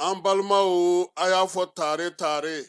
An balimaw, a y'a fɔ tare tare.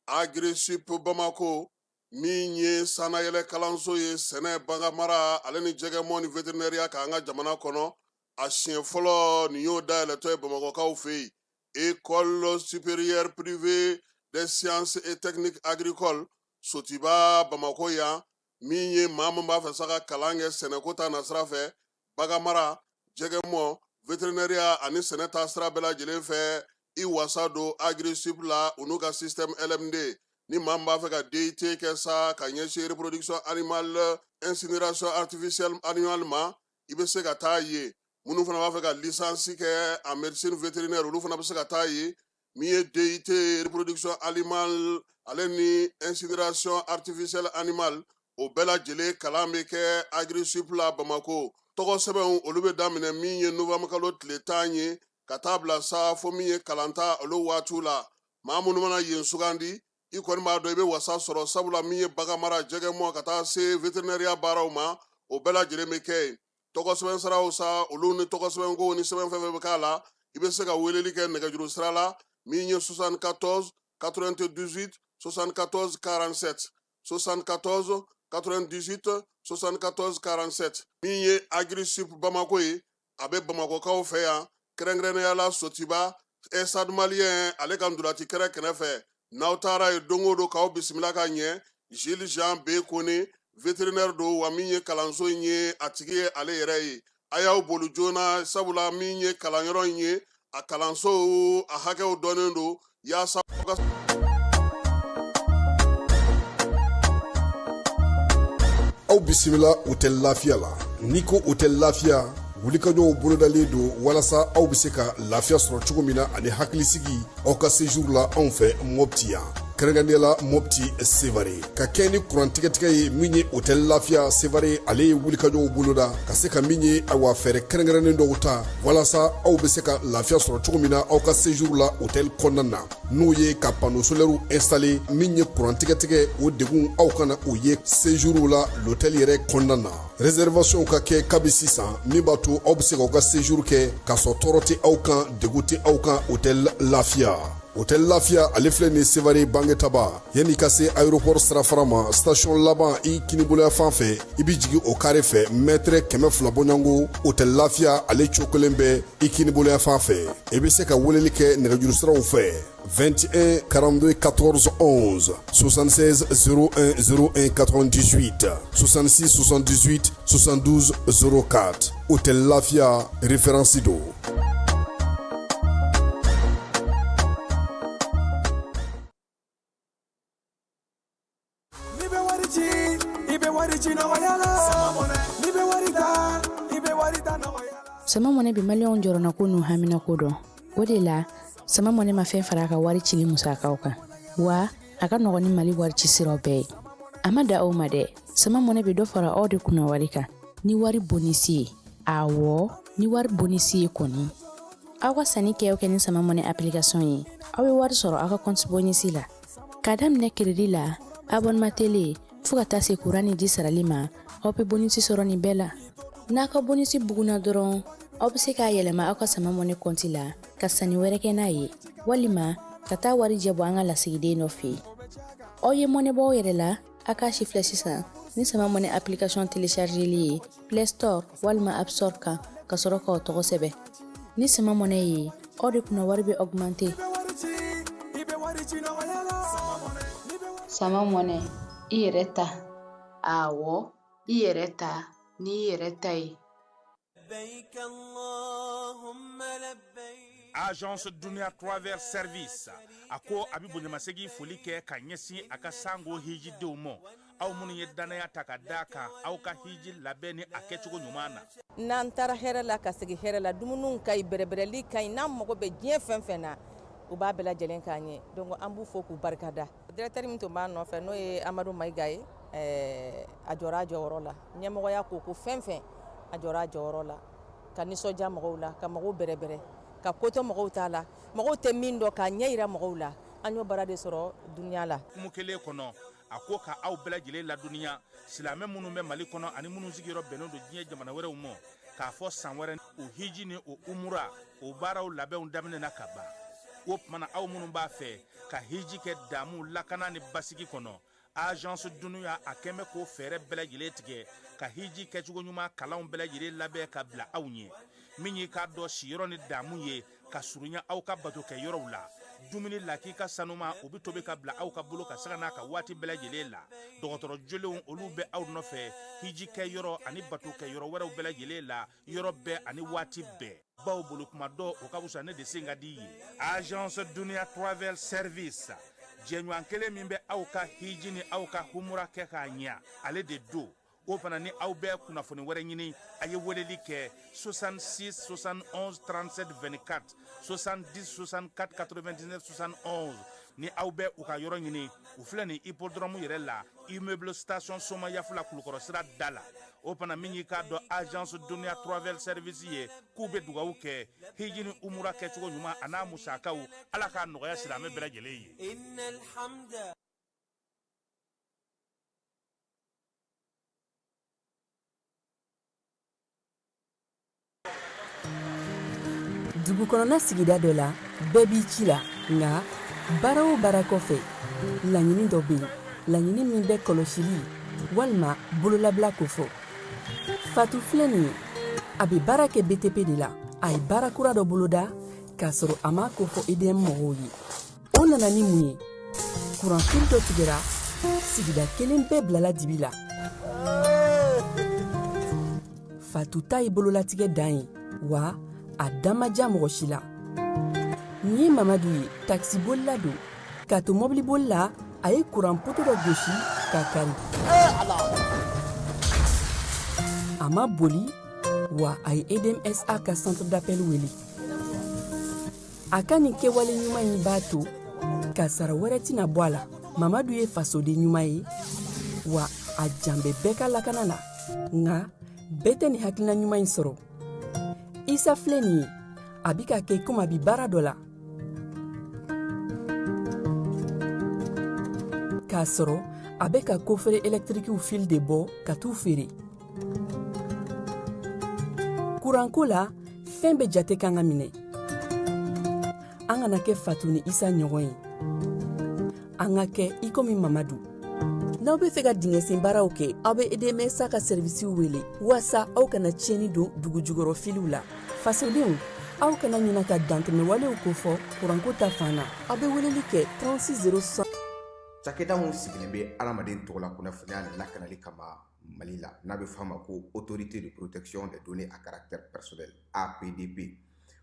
Agrisip Bamako, min ye sannayɛlɛ kalanso ye sɛnɛ, baganmara ale ni jɛgɛmɔ ni vétérinaire k'an ka jamana kɔnɔ, a siɲɛ fɔlɔ nin y'o dayɛlɛtɔ ye Bamakɔkaw fɛ yen. École supérieure privée des sciences et techniques agricoles, Sotiba, Bamako yan. Min ye maa min b'a fɛ sa ka kalan kɛ sɛnɛko ta nasira fɛ, baganmara, jɛgɛmɔ, vétérinaire ani sɛnɛ ta sira bɛɛ lajɛlen fɛ, i wasa don Agrisip la, u n'u ka système LMD. Ni maa min b'a fɛ ka DUT kɛ sa ka ɲɛsin reproduction animale, incinération artificielle animale ma, i bɛ se ka taa yen. Minnu fana b'a fɛ ka licence kɛ en médecine vétérinaire, olu fana bɛ se ka taa yen. Min ye DUT reproduction animale ale ni incinération artificielle animale, o bɛɛ lajɛlen kalan bɛ kɛ Agrisip la Bamako. Tɔgɔ sɛbɛnw, olu bɛ daminɛ min ye novembre kalo tile 10 ye ka taa bila sa fo min ye kalanta olu waatiw la. Maa minnu mana yen sugandi, i kɔni b'a dɔn i bɛ wasa sɔrɔ, sabula min ye baganmara, jɛgɛmɔ ka taa se vétérinaire baaraw ma, o bɛɛ lajɛlen bɛ kɛ yen. Tɔgɔ sɛbɛn siraw sa, olu ni tɔgɔ sɛbɛnko ni sɛbɛn fɛn fɛn bɛ k'a la, i bɛ se ka weleli kɛ nɛgɛjuru sira la min ye 74 98 74 47, 74 98 74 47. Min ye Agrisip Bamako ye, a bɛ Bamakɔkaw fɛ yan, kɛrɛnkɛrɛnnenya la Sotiba, Stade Malien ale ka ntolaci kɛrɛ kɛrɛfɛ. N'aw taara yen don o don, k'aw bisimila ka ɲɛ. Gilles Jean B Kone, vétérinaire don, wa min ye kalanso in ye, a tigi ye ale yɛrɛ ye. A y'aw boli joona, sabula min ye kalanyɔrɔ in ye, a kalanso a hakɛw dɔnnen don yaasa ka Aw bisimila Hôtel Lafiya la. N'i ko Hôtel Lafiya, wulikajɔw bolodalen don walasa aw bɛ se ka lafiya sɔrɔ cogo min na ani hakilisigi aw ka séjour la anw fɛ Mopti yan, kɛrɛnkɛrɛnnenya la Mopti Sevare. Ka kɛ ni kuran tigɛtigɛ ye, min ye Hôtel Lafiya Sevare, ale ye wulikajɔw boloda ka se ka min ye, awa, fɛɛrɛ kɛrɛnkɛrɛnnen dɔw ta walasa aw bɛ se ka lafiya sɔrɔ cogo min na aw ka séjour la hôtel kɔnɔna na, n'o ye ka panneau solaire installé. Min ye kuran tigɛtigɛ, o degun aw kana o ye séjour la l'hôtel yɛrɛ kɔnɔna na. Réservation ka kɛ kabi sisan, min b'a to aw bɛ se k'aw ka séjour kɛ k'a sɔrɔ tɔɔrɔ tɛ aw kan, degun tɛ aw kan. Hôtel Lafiya, Hôtel Lafiya, ale filɛ nin Sevare Bangetaba, yanni ka se aéroport sirafara ma, station laban i kiniboloya fan fɛ, i bɛ jigin o carré fɛ, mètre 200 bɔɲɔgɔnko, Hôtel Lafiya ale cokolen bɛ i kiniboloya fan fɛ. I bɛ se ka weleli kɛ nɛgɛjuru siraw fɛ: 21 42 14 11, 76 01 01 98, 66 78 72 04. Hôtel Lafia, référence do. N'i bɛ wari ci, i bɛ wari ci nɔgɔya la. N'i bɛ wari ta, i bɛ wari ta nɔgɔya la. Sama Mɔnɛ bɛ Maliyɛnw jɔrɔnako n'u haminako dɔn. O de la, Sama Mɔnɛ ma fɛn fara a ka wari cili musakaw kan, wa a ka nɔgɔn ni Mali wari ci siraw bɛɛ ye. A ma da aw ma dɛ, Sama Mɔnɛ bɛ dɔ fara aw de kunna wari kan ni wari bonus ye. Awɔ, ni wari bonus ye kɔni. Aw ka sanni kɛ o kɛ ni Sama Mɔnɛ application ye, aw bɛ wari sɔrɔ aw ka compte bonus la. K'a daminɛ crédit la, abonnement télé, fo ka taa se kuran ni ji sarali ma, aw bɛ bonus sɔrɔ nin bɛɛ la. N'a ka bonus bugunna dɔrɔn, aw bɛ se k'a yɛlɛma aw ka Sama Mɔnɛ compte la ka sanni wɛrɛ kɛ n'a ye, walima ka taa wari jɛ bɔ an ka lasigiden dɔ fɛ yen. Aw ye mɔnɛ bɔ aw yɛrɛ la, a k'a si filɛ sisan ni Sama Mɔnɛ application téléchargeli ye Play Store walima App Store kan, ka sɔrɔ k'aw tɔgɔ sɛbɛn. Ni Sama Mɔnɛ ye, aw de kunna wari bɛ augmenter. I bɛ wari ci, i bɛ wari ci nɔgɔya la. Sama Mɔnɛ, i yɛrɛ ta. Awɔ, i yɛrɛ ta n'i yɛrɛ ta ye. Agence Dunia Travel Service a ko a bɛ bonyamasegin foli kɛ ka ɲɛsin a ka sango hijidenw ma, aw minnu ye dannaya ta ka d'a kan aw ka hiji labɛn ni a kɛcogo ɲuman na. N'an taara hɛrɛ la ka segin hɛrɛ la, dumuniw ka ɲi, bɛrɛbɛrɛli ka ɲi. N'an mago bɛ diɲɛ fɛn fɛn na, u b'a bɛɛ lajɛlen k'an ye. Donc an b'u fo k'u barikada. Directeur min tun b'a nɔfɛ, n'o ye Amadu Mayiga ye, a jɔra a jɔyɔrɔ la. Ɲɛmɔgɔya ko ko fɛn fɛn, a jɔra a jɔyɔrɔ la ka nisɔndiya mɔgɔw la, ka mɔgɔw bɛrɛbɛrɛ, ka kotɔ mɔgɔw t'a la, mɔgɔw tɛ min dɔn k'a ɲɛ yira mɔgɔw la. An y'o baara de sɔrɔ Dunia la. Kumu kelen kɔnɔ, a ko ka aw bɛɛ lajɛlen ladɔnniya, silamɛ minnu bɛ Mali kɔnɔ ani minnu sigiyɔrɔ bɛnnen don diɲɛ jamana wɛrɛw ma, k'a fɔ san wɛrɛ o hiji ni o umura o baaraw labɛnw daminɛna ka ban. O tuma na, aw minnu b'a fɛ ka hiji kɛ damu, lakana ni basigi kɔnɔ, Agence Dunuya a kɛn bɛ k'o fɛɛrɛ bɛɛ lajɛlen tigɛ ka hiji kɛcogo ɲuman kalanw bɛɛ lajɛlen labɛn ka bila aw ɲɛ. Min y'i k'a dɔn siyɔrɔ ni damu ye ka surunya aw ka batokɛ yɔrɔw la, dumuni lakika sanuma, o bɛ tobi ka bila aw ka bolo ka sanga n'a ka waati bɛɛ lajɛlen la. Dɔgɔtɔrɔ jolenw, olu bɛ aw nɔfɛ hiji kɛ yɔrɔ ani batokɛ yɔrɔ wɛrɛw bɛɛ lajɛlen la, yɔrɔ bɛɛ ani waati bɛɛ. Baw bolo kuma dɔ, o ka fisa ne de sen ka di ye. Agence Dunia Travel Service, jɛɲɔgɔn kelen min bɛ aw ka hiji ni aw ka humura kɛ k'a ɲɛ, ale de don. O fana ni aw bɛ kunnafoni wɛrɛ ɲini, a ye weleli kɛ 66 71 37 24, 70 64 99 71. Ni aw bɛ u ka yɔrɔ ɲini, u filɛ nin hippodrome yɛrɛ la, immeuble station Somayafula, Kulukɔrɔ sira da la. O fana, min y'i k'a dɔn Agence Dunia Travel Service ye, k'u bɛ dugawu kɛ hiji ni umura kɛcogo ɲuman a n'a musakaw, Ala k'a nɔgɔya silamɛ bɛɛ lajɛlen ye. Dugu kɔnɔna sigida dɔ la, bɛɛ b'i ci la, nka baara o baara kɔfɛ, laɲini dɔ bɛ yen, laɲini min bɛ kɔlɔsili walima bololabila kofɔ. Fatu filɛ nin ye, a bɛ baara kɛ BTP de la. A ye baara kura dɔ boloda k'a sɔrɔ a m'a kofɔ EDM mɔgɔw ye. O nana ni mun ye? Kuranfili dɔ tigɛra, sigida kelen bɛɛ bilala dibi la. Fatu ta ye bololatigɛ dan ye, wa a da ma diya mɔgɔ si la. Nin ye Mamadu ye, takisibolila don. K'a to mɔbiliboli la, a ye kuran poto dɔ gosi k'a kari. A ma boli, wa a ye EDMSA ka centre d'appel wele. A ka nin kɛwale ɲuman in b'a to kasara wɛrɛ tɛna bɔ a la. Mamadu ye fasoden ɲuman ye, wa a jan bɛ bɛɛ ka lakana la. Nka bɛɛ tɛ nin hakilina ɲuman in sɔrɔ. Isa filɛ nin ye, a bi ka kɛ komi a bi baara dɔ la, k'a sɔrɔ a bɛ ka kofere ɛlɛtirikiw fil de bɔ ka t'u feere. Kuranko la, fɛn bɛɛ jate kan ka minɛ. An kana kɛ Fatu ni Isa ɲɔgɔn ye, an ka kɛ i komi Mamadu. N'aw bɛ fɛ ka dingɛsen baaraw kɛ, aw bɛ EDMSA ka sɛrivisiw wele waasa aw kana tiɲɛni don dugu jukɔrɔ filiw la. Fasodenw, aw kana ɲina ka dantɛmɛwalew kofɔ kuranko ta fan na. Aw bɛ weleli kɛ 36 0 Cakɛda min sigilen bɛ adamaden tɔgɔla kunnafoniya lakanali kama Mali la, n'a bɛ f'a ma ko Autorité de protection des données à caractère personnel, APDP,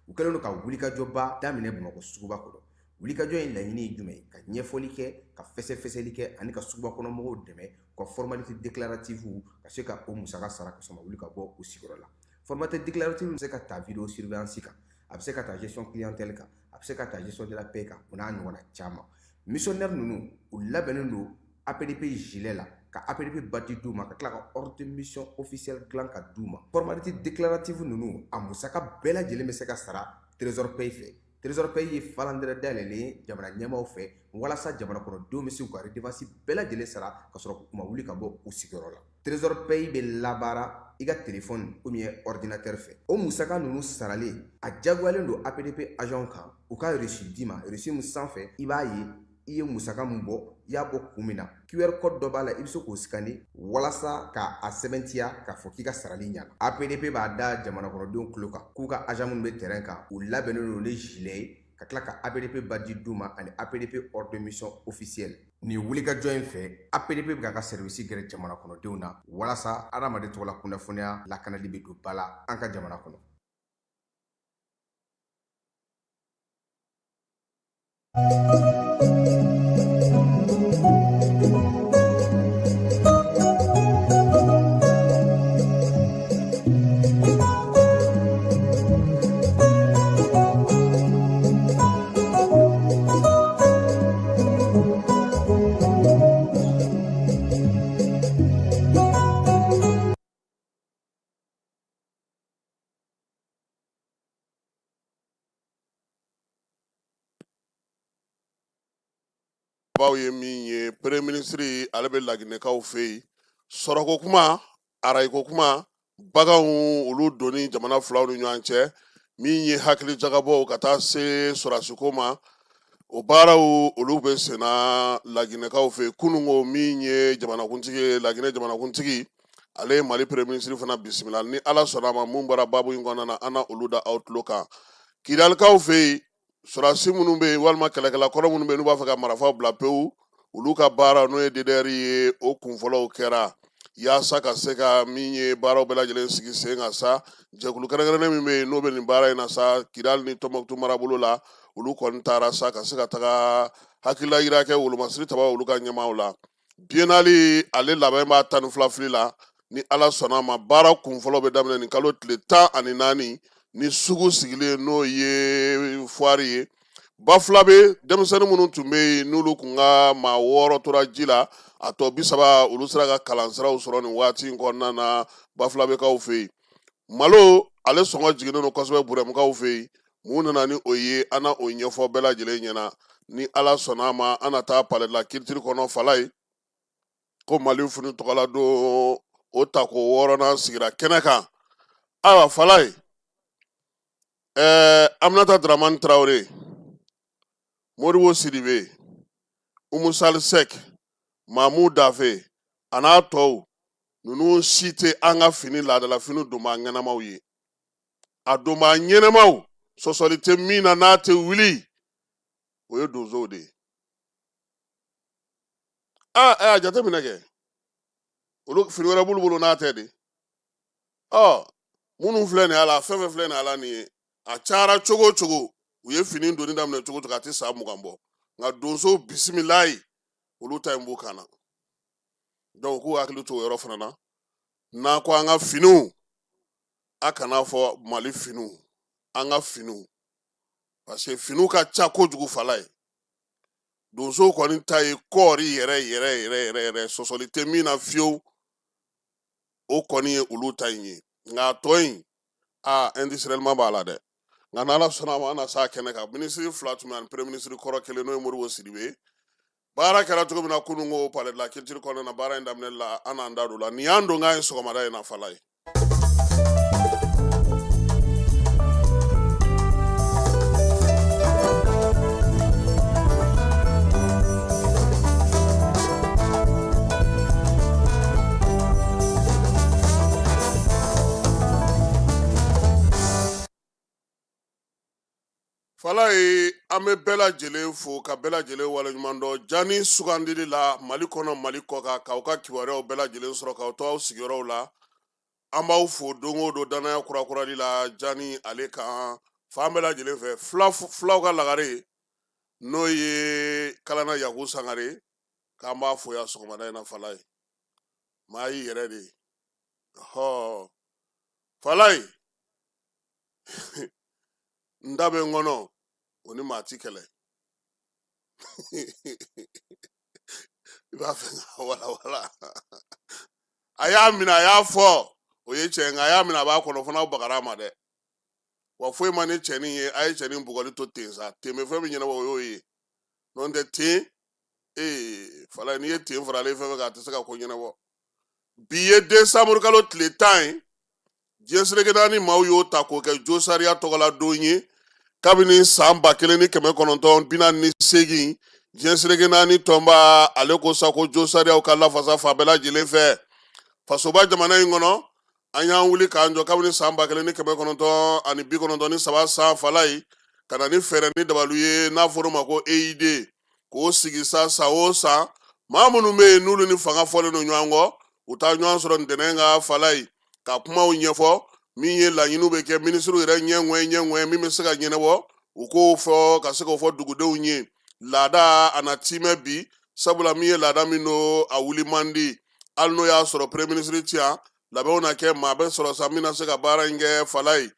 u kɛlen don ka wulikajɔba daminɛ Bamakɔ suguba kɔnɔ. Wulikajɔ in laɲini ye jumɛn ye? Ka ɲɛfɔli kɛ, ka fɛsɛfɛsɛli kɛ ani ka suguba kɔnɔ mɔgɔw dɛmɛ u ka formalité déclarative ka se ka o musaka sara ka sɔrɔ ma wuli ka bɔ u sigiyɔrɔ la. Formalité déclarative bɛ se ka ta vidéo surveillance kan, a bɛ se ka ta gestion clientèle kan, a bɛ se ka ta gestion de la paie kan, o n'a ɲɔgɔnna caman. Missionnaire ninnu, u labɛnnen don APDP gilet la, ka APDP badge d'u ma, ka tila ka ordre de mission officiel dilan ka d'u ma. Formalité déclarative ninnu, a musaka bɛɛ lajɛlen bɛ se ka sara Trésor Pay fɛ. Trésor Pay ye falandɛrɛ dayɛlɛlen ye jamana ɲɛmaaw fɛ walasa jamana kɔnɔdenw bɛ se k'u ka redevance bɛɛ lajɛlen sara ka sɔrɔ u ma wuli ka bɔ u sigiyɔrɔ la. Trésor Pay bɛ labaara i ka téléphone ou bien ordinateur fɛ. O musaka ninnu saralen, a jagoyalen don APDP agent kan u ka reçu d'i ma, reçu min sanfɛ i b'a ye i ye musaka min bɔ, i y'a bɔ kun min na. QR code dɔ b'a la, i bɛ se k'o scanner walasa ka a sɛbɛntiya k'a fɔ k'i ka sarali ɲana. APDP b'a da jamana kɔnɔdenw tulo kan k'u ka agent minnu bɛ terrain kan, u labɛnnen don ni gilet ye, ka tila ka APDP badge d'u ma ani APDP ordre de mission officiel. Nin wulikajɔ in fɛ, APDP bɛ k'a ka service gɛrɛ jamana kɔnɔdenw na walasa adamaden tɔgɔla kunnafoniya lakanali bɛ don ba la an ka jamana kɔnɔ. Baw ye min ye, premier ministre ale bɛ Laginɛkaw fɛ yen, sɔrɔko kuma, arayiko kuma, baganw olu donni jamana filaw ni ɲɔgɔn cɛ. Min ye hakili jagabɔw ka taa se sɔrɔdasiko ma, o baaraw olu bɛ senna Laginɛkaw fɛ. Kununko min ye jamanakuntigi ye, Laginɛ jamanakuntigi, ale ye Mali premier ministre fana bisimila. Ni Ala sɔnna a ma, mun bɔra baabu in kɔnɔna na, an na olu da aw tulo kan. Kidalikaw fɛ yen, sɔrɔdasi minnu bɛ yen walima kɛlɛkɛla kɔrɔ minnu bɛ yen n'u b'a fɛ ka marifaw bila pewu, olu ka baara n'o ye DDR ye, o kunfɔlɔw kɛra yaasa ka se ka min ye baaraw bɛɛ lajɛlen sigi sen kan sa. Jɛkulu kɛrɛnkɛrɛnnen min bɛ yen n'o bɛ nin baara in na sa Kidali ni Tɔnbɔkutu marabolo la, olu kɔni taara sa ka se ka taga hakilila yira kɛ wolomasiri tabaw olu ka ɲɛmaaw la. Biennale ale labɛn b'a 12 fili la. Ni Ala sɔnna a ma, baara kunfɔlɔ bɛ daminɛ nin kalo tile 14 ni sugu sigilen, n'o ye foire ye. Bafulabe denmisɛnnin minnu tun bɛ yen n'olu kun ka maa 6 tora ji la, a tɔ 30 olu sera ka kalansiraw sɔrɔ nin waati in kɔnɔna na Bafulabekaw fɛ yen. Malo ale sɔngɔ jiginnen don kosɛbɛ Burɛmukaw fɛ yen. Mun nana ni o ye, an na o ɲɛfɔ bɛɛ lajɛlen ɲɛna. Ni Ala sɔnna a ma, an na taa palais de la culture kɔnɔ Falaye, ko Mali fini tɔgɔla don, o tako 6nan sigira kɛnɛ kan. Ayiwa Falaye, Aminata Dramani Tarawele, Modibo Sidibe, Umu Sali Sɛk, Mamu Dafe a n'a tɔw, ninnu si tɛ an ka fini laadala fini donbaa ɲɛnamaw ye. A donbaa ɲɛnamaw, sɔsɔli tɛ min na n'a tɛ wuli, o ye donsow de ye. Aa, a y'a jateminɛ kɛ, olu fini wɛrɛ b'olu bolo n'a tɛ de. Ɔ minnu filɛ nin ye a la, fɛn fɛn filɛ nin ye a la nin ye, a cayara cogo o cogo, u ye fini donni daminɛ cogo o cogo, a tɛ san 20 bɔ. Nka donsow, bisimilayi, olu ta in b'u kan na. Donc k'u hakili to o yɔrɔ fana na. N'a ko an ka finiw, a kana fɔ Mali finiw, an ka finiw, parce que finiw ka ca kojugu Falaye. Donsow kɔni ta ye kɔɔri yɛrɛ yɛrɛ yɛrɛ yɛrɛ yɛrɛ, sɔsɔli tɛ min na fiyewu, o kɔni ye olu ta in ye. Nka a tɔ in, aa, industriellement b'a la dɛ. Nka n'Ala sɔnna a ma, an na s'a kɛnɛ kan. Minisiri 2 tun bɛ ani premier ministre kɔrɔ kelen, n'o ye Modibo Sidibe ye. Baara kɛra cogo min na kunun ko palais de la culture kɔnɔna na, baara in daminɛli la, an n'an da don la. Nin y'an donkan ye sɔgɔmada in na Falaye. Falaye, an bɛ bɛɛ lajɛlen fo ka bɛɛ lajɛlen waleɲuman dɔn jani sugandili la Mali kɔnɔ, Mali kɔkan, k'aw ka kibaruyaw bɛɛ lajɛlen sɔrɔ k'aw to aw sigiyɔrɔw la. An b'aw fo don o don danaya kurakurali la jani ale kan fan bɛɛ lajɛlen fɛ. Fulaw ka lagare, n'o ye Kalana Yaku Sangare, k'an b'a fo yan sɔgɔmada in na Falaye. Maa y'i yɛrɛ de ye. Hɔ Falaye, n da bɛ n kɔnɔ, o ni maa ti kɛlɛ. I b'a fɛ ka walawala. A y'a minɛ, a y'a fɔ, o ye tiɲɛ, nka a y'a minɛ a b'a kɔnɔ fana, bagara a ma dɛ. Wa foyi ma ni cɛnin ye, a ye cɛnin bugɔli to ten sa. Ten bɛ fɛn min ɲɛnabɔ, o y'o ye. N'o tɛ ten, ee Falaye, n'i ye ten faralen fɛn fɛn kan, a tɛ se ka ko ɲɛnabɔ. Bi ye desanburu kalo tile 10 ye. Diɲɛ seleke naani maaw y'o ta k'o kɛ josariya tɔgɔla don ye. Kabini san 1948, diɲɛ seleke naani tɔnba ale ko sa ko josariyaw ka lafasa fan bɛɛ lajɛlen fɛ fasoba jamana in kɔnɔ. An y'an wuli k'an jɔ kabini san 1993 san Falaye, ka na ni fɛɛrɛ ni dabalu ye n'a fɔr'o ma ko EID, k'o sigi sa. San o san, maa minnu bɛ yen n'olu ni fanga fɔlen don ɲɔgɔn kɔ, u taa ɲɔgɔn sɔrɔ ntɛnɛn ka Falaye ka kumaw ɲɛfɔ. Min ye laɲiniw bɛ kɛ minisiriw yɛrɛ ɲɛŋɛ ɲɛŋɛ, min bɛ se ka ɲɛnabɔ, u k'o fɔ ka se k'o fɔ dugudenw ye. Laada a na timɛ bi, sabula min ye laada min don, a wuli man di. Hali n'o y'a sɔrɔ premier ministre ti yan, labɛnw na kɛ, maa bɛ sɔrɔ sa min na se ka baara in kɛ Falaye.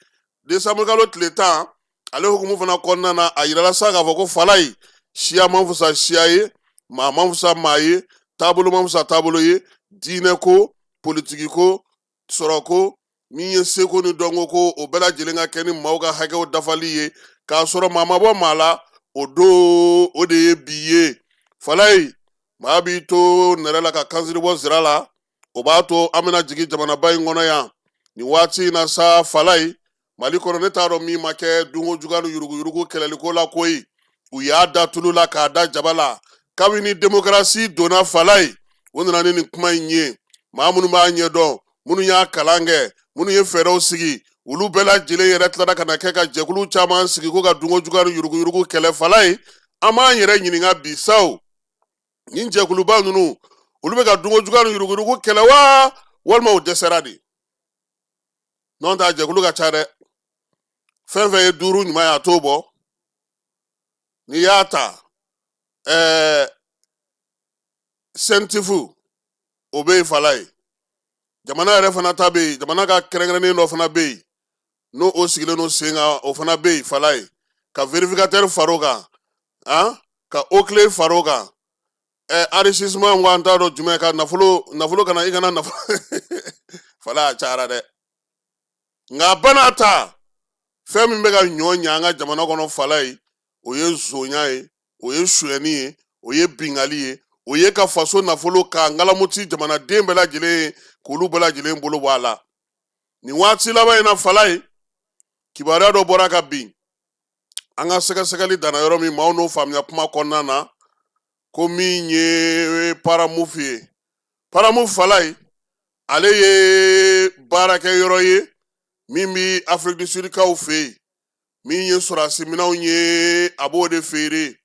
Desanburu kalo tile 10 ale hukumu fana kɔnɔna na, a yirala sa k'a fɔ ko Falaye, siya man fusa siya ye, maa man fusa maa ye, taabolo man fusa taabolo ye, diinɛ ko, politiki ko, sɔrɔ ko, min ye seko ni dɔnko ko, o bɛɛ lajɛlen ka kɛ ni maaw ka hakɛw dafali ye, k'a sɔrɔ maa ma bɔ maa la. O don, o de ye bi ye Falaye. Maa b'i to nɛrɛ la ka kansiri bɔ zira la, o b'a to an bɛna jigin jamanaba in kɔnɔ yan nin waati in na sa Falaye. Mali kɔnɔ, ne t'a dɔn min ma kɛ dunko juguya ni yuruguyurugu kɛlɛliko la koyi. U y'a da tulu la k'a da jaba la. Kabini demokarasi donna, Falayi, u nana ni nin kuma in ye. Maa minnu b'a ɲɛdɔn, minnu y'a kalan kɛ, minnu ye fɛɛrɛw sigi, olu bɛɛ lajɛlen yɛrɛ tilara ka na kɛ ka jɛkulu caman sigi ko ka dunko juguya ni yuruguyurugu kɛlɛ. Falayi, an b'an yɛrɛ ɲininka bi saw, nin jɛkuluba ninnu, olu bɛ ka dunko juguya ni yuruguyurugu kɛlɛ wa, walima u dɛsɛra de? N'o tɛ, a jɛkulu ka ca dɛ. Fɛn fɛn ye duuru ɲuman ye, a t'o bɔ. N'i y'a ta, CENTIF, o bɛ yen, Falayi. Jamana yɛrɛ fana ta bɛ yen, jamana ka kɛrɛnkɛrɛnnen dɔ fana bɛ yen, n'o o sigilen don sen kan, o fana bɛ yen, Falayi. Ka vérificateur far'o kan, han, ka OCLEI far'o kan, enrichissement ko an t'a dɔn jumɛn ka nafolo, nafolo kana i kana nafolo. Falayi, a cayara dɛ. Nka bana ta, fɛn min bɛ ka ɲɔ ɲɛ an ka jamana kɔnɔ, Falayi, o ye zonya ye, o ye sonyɛni ye, o ye bingali ye, o ye ka faso nafolo k'a ngalamuti jamanaden bɛɛ lajɛlen ye, k'olu bɛɛ lajɛlen bolo bɔ a la. Nin waati laban in na, Falayi, kibaruya dɔ bɔra ka bin. An ka sɛgɛsɛgɛli danna yɔrɔ min, maaw n'o faamuya kuma kɔnɔna na, ko min ye Paramuf ye, Paramuf, Falayi, ale ye baarakɛyɔrɔ ye min bɛ Afrique du Sud kaw fɛ yen, min ye sɔrɔdasi minɛnw ye, a b'o de feere.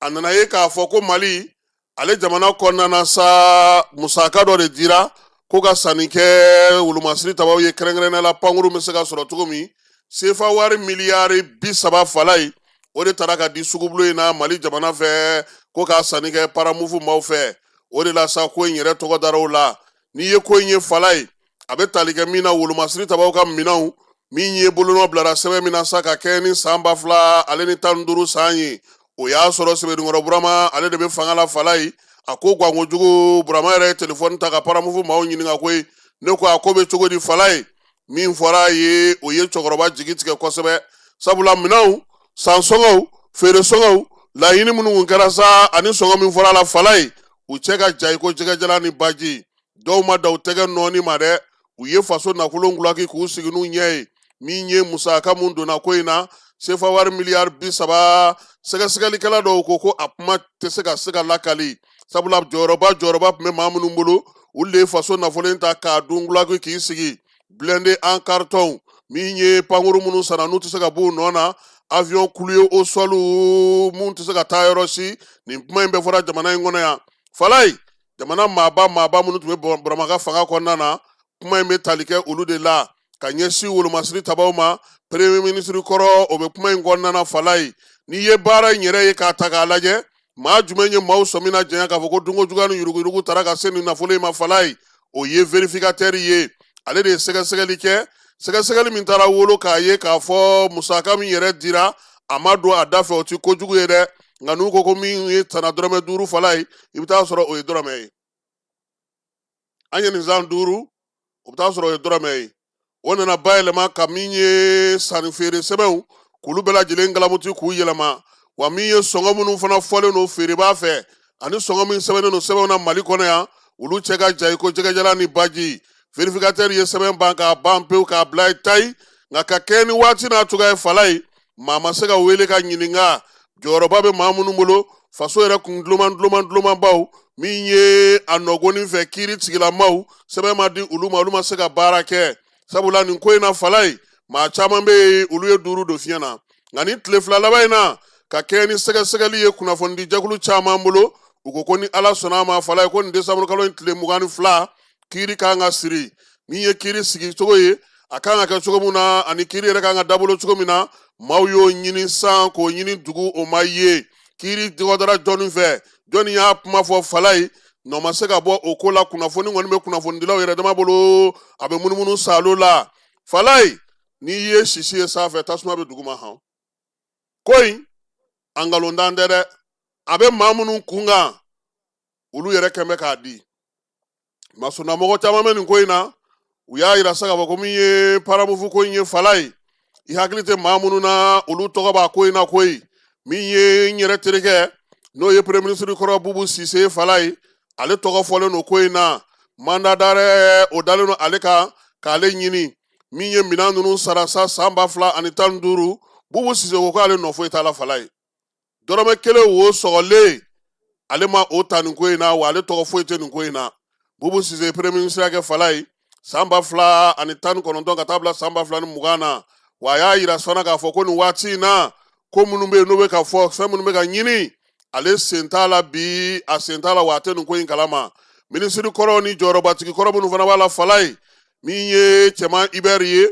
A nana ye k'a fɔ ko Mali ale jamana kɔnɔna na sa, musaka dɔ de dira ko ka sanni kɛ wolomasiri tabaw ye, kɛrɛnkɛrɛnnenya la pankuru bɛ se ka sɔrɔ cogo min. Sefa wari miliyari 30, Falayi, o de taara ka di sugubulon in na Mali jamana fɛ, ko ka sanni kɛ Paramufu maaw fɛ. O de la sa, ko in yɛrɛ tɔgɔ dara o la. N'i ye ko in ye, Falayi, a bɛ tali kɛ min na, wolomasiri tabaw ka minɛnw min ye bolonɔ bilara sɛbɛn min na sa, ka kɛ ni san 2015 san ye, o y'a sɔrɔ Sebenikɔrɔ Burama, ale de bɛ fanga la. Falayi, a ko gankojugu, Burama yɛrɛ ye telefɔni ta ka Paramufu maaw ɲininka koyi. Ne ko a ko bɛ cogo di? Falayi, min fɔra a ye, o ye cɛkɔrɔba jigi tigɛ kosɛbɛ, sabula minɛnw san sɔngɔw, feere sɔngɔw, laɲini minnu kun kɛra sa, ani sɔngɔ min fɔra a la, Falayi, u cɛ ka ja i ko jɛgɛjalan ni baji. Dɔw ma da u tɛgɛ nɔɔni ma dɛ, u ye faso nafolo gulaki k'u sigi n'u ɲɛ ye. Min ye musaka mun donna ko in na, sefa wari miliyari 30, sɛgɛsɛgɛlikɛla dɔw ko ko a kuma tɛ se ka lakali, sabula jɔyɔrɔba tun bɛ maa minnu bolo, olu de ye faso nafolo in ta k'a dun gulaki k'i sigi. Blindé en carton, min ye pankuru minnu sanna n'u tɛ se ka b'u nɔ na, avion cloué au sol mun tɛ se ka taa yɔrɔ si, nin kuma in bɛɛ fɔra jamana in kɔnɔ yan. Falayi, jamana maaba minnu tun bɛ Burama ka fanga kɔnɔna na, kuma in bɛ tali kɛ olu de la ka ɲɛsin wolomasiri tabaw ma. Premier ministre kɔrɔ, o bɛ kuma in kɔnɔna na. Falayi, n'i ye baara in yɛrɛ ye k'a ta k'a lajɛ, maa jumɛn ye maaw sɔmi na janya k'a fɔ ko dunko juguya ni yuruguyurugu taara ka se nin nafolo in ma? Falayi, o ye vérificateur ye. Ale de ye sɛgɛsɛgɛli kɛ, sɛgɛsɛgɛli min taara wolo k'a ye k'a fɔ musaka min yɛrɛ dira, a ma don a da fɛ. O ti kojugu ye dɛ, nka n'u ko ko min ye tana dɔrɔmɛ 5, Falayi, i bɛ taa sɔrɔ o ye dɔrɔmɛ ye. An ye nin san 5, o bɛ taa sɔrɔ o ye dɔrɔmɛ ye. O nana bayɛlɛma ka min ye sanni feere sɛbɛnw, k'olu bɛɛ lajɛlen galamuti k'u yɛlɛma. Wa min ye sɔngɔ minnu fana fɔlen don feerebaa fɛ, ani sɔngɔ min sɛbɛnnen don sɛbɛnw na Mali kɔnɔ yan, olu cɛ ka jan i ko jɛgɛjalan ni baji. Vérificateur ye sɛbɛn ban k'a ban pewu k'a bila ye tayi. Nka ka kɛɲɛ ni waati n'a cogoya ye, Falayi, maa ma se ka wele ka ɲininka. Jɔyɔrɔba bɛ maa minnu bolo, faso yɛrɛ kun duloman duloman dulomanbaw, min ye a nɔgɔnin fɛ kiiri tigilamaw, sɛbɛn ma di olu ma, olu ma se ka baara kɛ, sabula nin ko in na, Falayi, maa caman bɛ yen, olu ye duuru don fiɲɛ na. Nka nin tile 2 laban in na, ka kɛɲɛ ni sɛgɛsɛgɛli ye kunnafonidi jɛkulu caman bolo, u ko ko ni Ala sɔnna a ma, Falayi, ko nin desanburu kalo in tile 22, kiiri kan ka siri. Min ye kiiri sigi cogo ye, a kan ka kɛ cogo min na, ani kiiri yɛrɛ kan ka dabolo cogo min na, maaw y'o ɲini san k'o ɲini dugu, o ma ye. Kiiri dɔgɔdara jɔnni fɛ, jɔnni y'a kuma fɔ? Falayi, nɔ ma se ka bɔ o ko la. Kunnafoni kɔni bɛ kunnafonidilaw yɛrɛ dama bolo, a bɛ munumunu salo la. Falayi, n'i ye sisi ye sanfɛ, tasuma bɛ duguma. Hɔn, ko in a nkalontan tɛ dɛ. A bɛ maa minnu kun kan, olu yɛrɛ kɛn bɛ k'a di. Masonamɔgɔ caman bɛ nin ko in na. U y'a yira sa k'a fɔ ko min ye Paramufu ko in ye, Falayi, i hakili tɛ maa minnu na, olu tɔgɔ b'a ko in na koyi. Min ye n yɛrɛ terikɛ, n'o ye premier ministre kɔrɔ Bubu Sise, Falayi, ale tɔgɔ fɔlen don ko in na. Mandat d'arrêt, o dalen don ale kan k'ale ɲini. Min ye minɛn ninnu sara sa san 2015, Bubu Sise ko k'ale nɔ foyi t'a la Falaye. Dɔrɔmɛ kelen wo sɔgɔlen ale ma o ta nin ko in na, wa ale tɔgɔ foyi tɛ nin ko in na. Bubu Sise premier ministre kɛ Falaye san 2019 ka taa bila san 2020 na. Wa a y'a yira fana k'a fɔ ko nin waati in na, ko minnu bɛ yen n'o bɛ ka fɔ, fɛn minnu bɛ ka ɲini, ale sen t'a la bi, a sen t'a la, wa a tɛ nin ko in kalama. Minisiri kɔrɔ ni jɔyɔrɔbatigi kɔrɔ minnu fana b'a la Falaye, min ye Cɛman Ibɛri ye,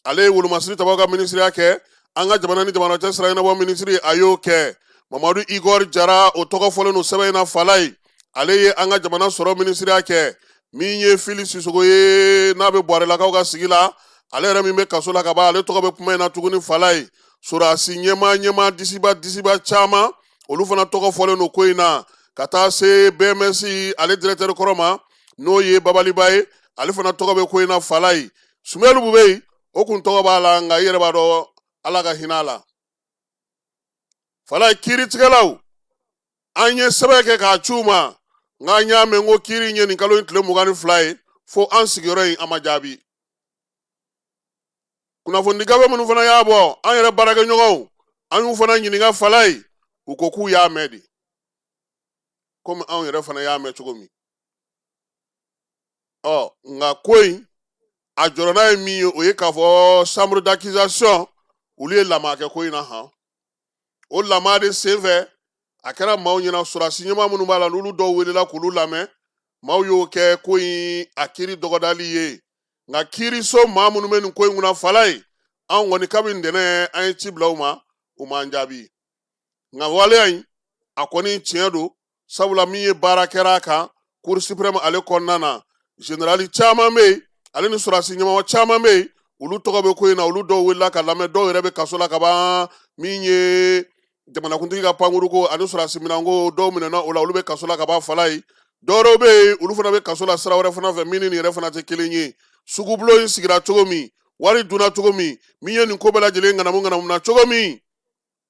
ale ye wolomasiri tabaw ka minisiriya kɛ, an ka jamana ni jamana cɛ sira ɲɛnabɔ minisiri, a y'o kɛ. Mamadu Igor Jara, o tɔgɔ fɔlen don sɛbɛn in na Falaye, ale ye an ka jamana sɔrɔ minisiriya kɛ. Min ye Fili Sisogo ye, n'a bɛ Buwarelakaw ka sigi la, ale yɛrɛ min bɛ kaso la ka ban, ale tɔgɔ bɛ kuma in na tuguni Falaye. Sɔrɔdasi ɲɛmaa ɲɛmaa disiba disiba caman, olu fana tɔgɔ fɔlen don ko in na, ka taa se BMS ale directeur kɔrɔ ma, n'o ye Babaliba ye, ale fana tɔgɔ bɛ ko in na Falaye. Sumelu Bubɛyi, o kun tɔgɔ b'a la, nka i yɛrɛ b'a dɔn, Ala ka hinɛ a la Falaye. Kiiritigɛlaw, an ye sɛbɛn kɛ k'a ci u ma, nka an y'a mɛn ko kiiri in ye nin kalo in tile 22 ye, fo an sigiyɔrɔ in, an ma jaabi. Kunnafoni gafe minnu fana y'a bɔ, an yɛrɛ baarakɛɲɔgɔnw, an y'u fana ɲininka Falaye, u ko k'u y'a mɛn de, komi anw yɛrɛ fana y'a mɛn cogo min. Ɔ nka ko in a jɔrɔna ye min ye, o ye k'a fɔ chambre d'accusation, olu ye lama kɛ ko in na han. O lama de senfɛ, a kɛra maaw ɲɛna, sɔrɔdasi ɲɛmaa minnu b'a la, n'olu dɔw welela k'olu lamɛn, maaw y'o kɛ ko in a kiiri dɔgɔdali ye. Nka kiiriso maa minnu bɛ nin ko in kunna Falaye, anw kɔni kabi ntɛnɛn an ye ci bila u ma, u m'an jaabi. Nka waleya in a kɔni tiɲɛ don, sabula min ye baara kɛra a kan cour suprême ale kɔnɔna na, generali caman bɛ yen, ale ni sɔrɔdasi ɲɛmɔgɔ caman bɛ yen, olu tɔgɔ bɛ ko in na, olu dɔw welela ka lamɛn, dɔw yɛrɛ bɛ kaso la ka ban. Min ye jamanakuntigi ka pankurun ani sɔrɔdasi minɛnko, dɔw minɛna o la, olu bɛ kaso la ka ban Falaye. Dɔwɛrɛw bɛ yen, olu fana bɛ kaso la sira wɛrɛ fana fɛ, min ni nin yɛrɛ fana tɛ kelen ye. Sugubulon in sigira cogo min, wari dunna cogo min, min ye nin ko bɛɛ lajɛlen ŋanamu ŋanamu na cogo min,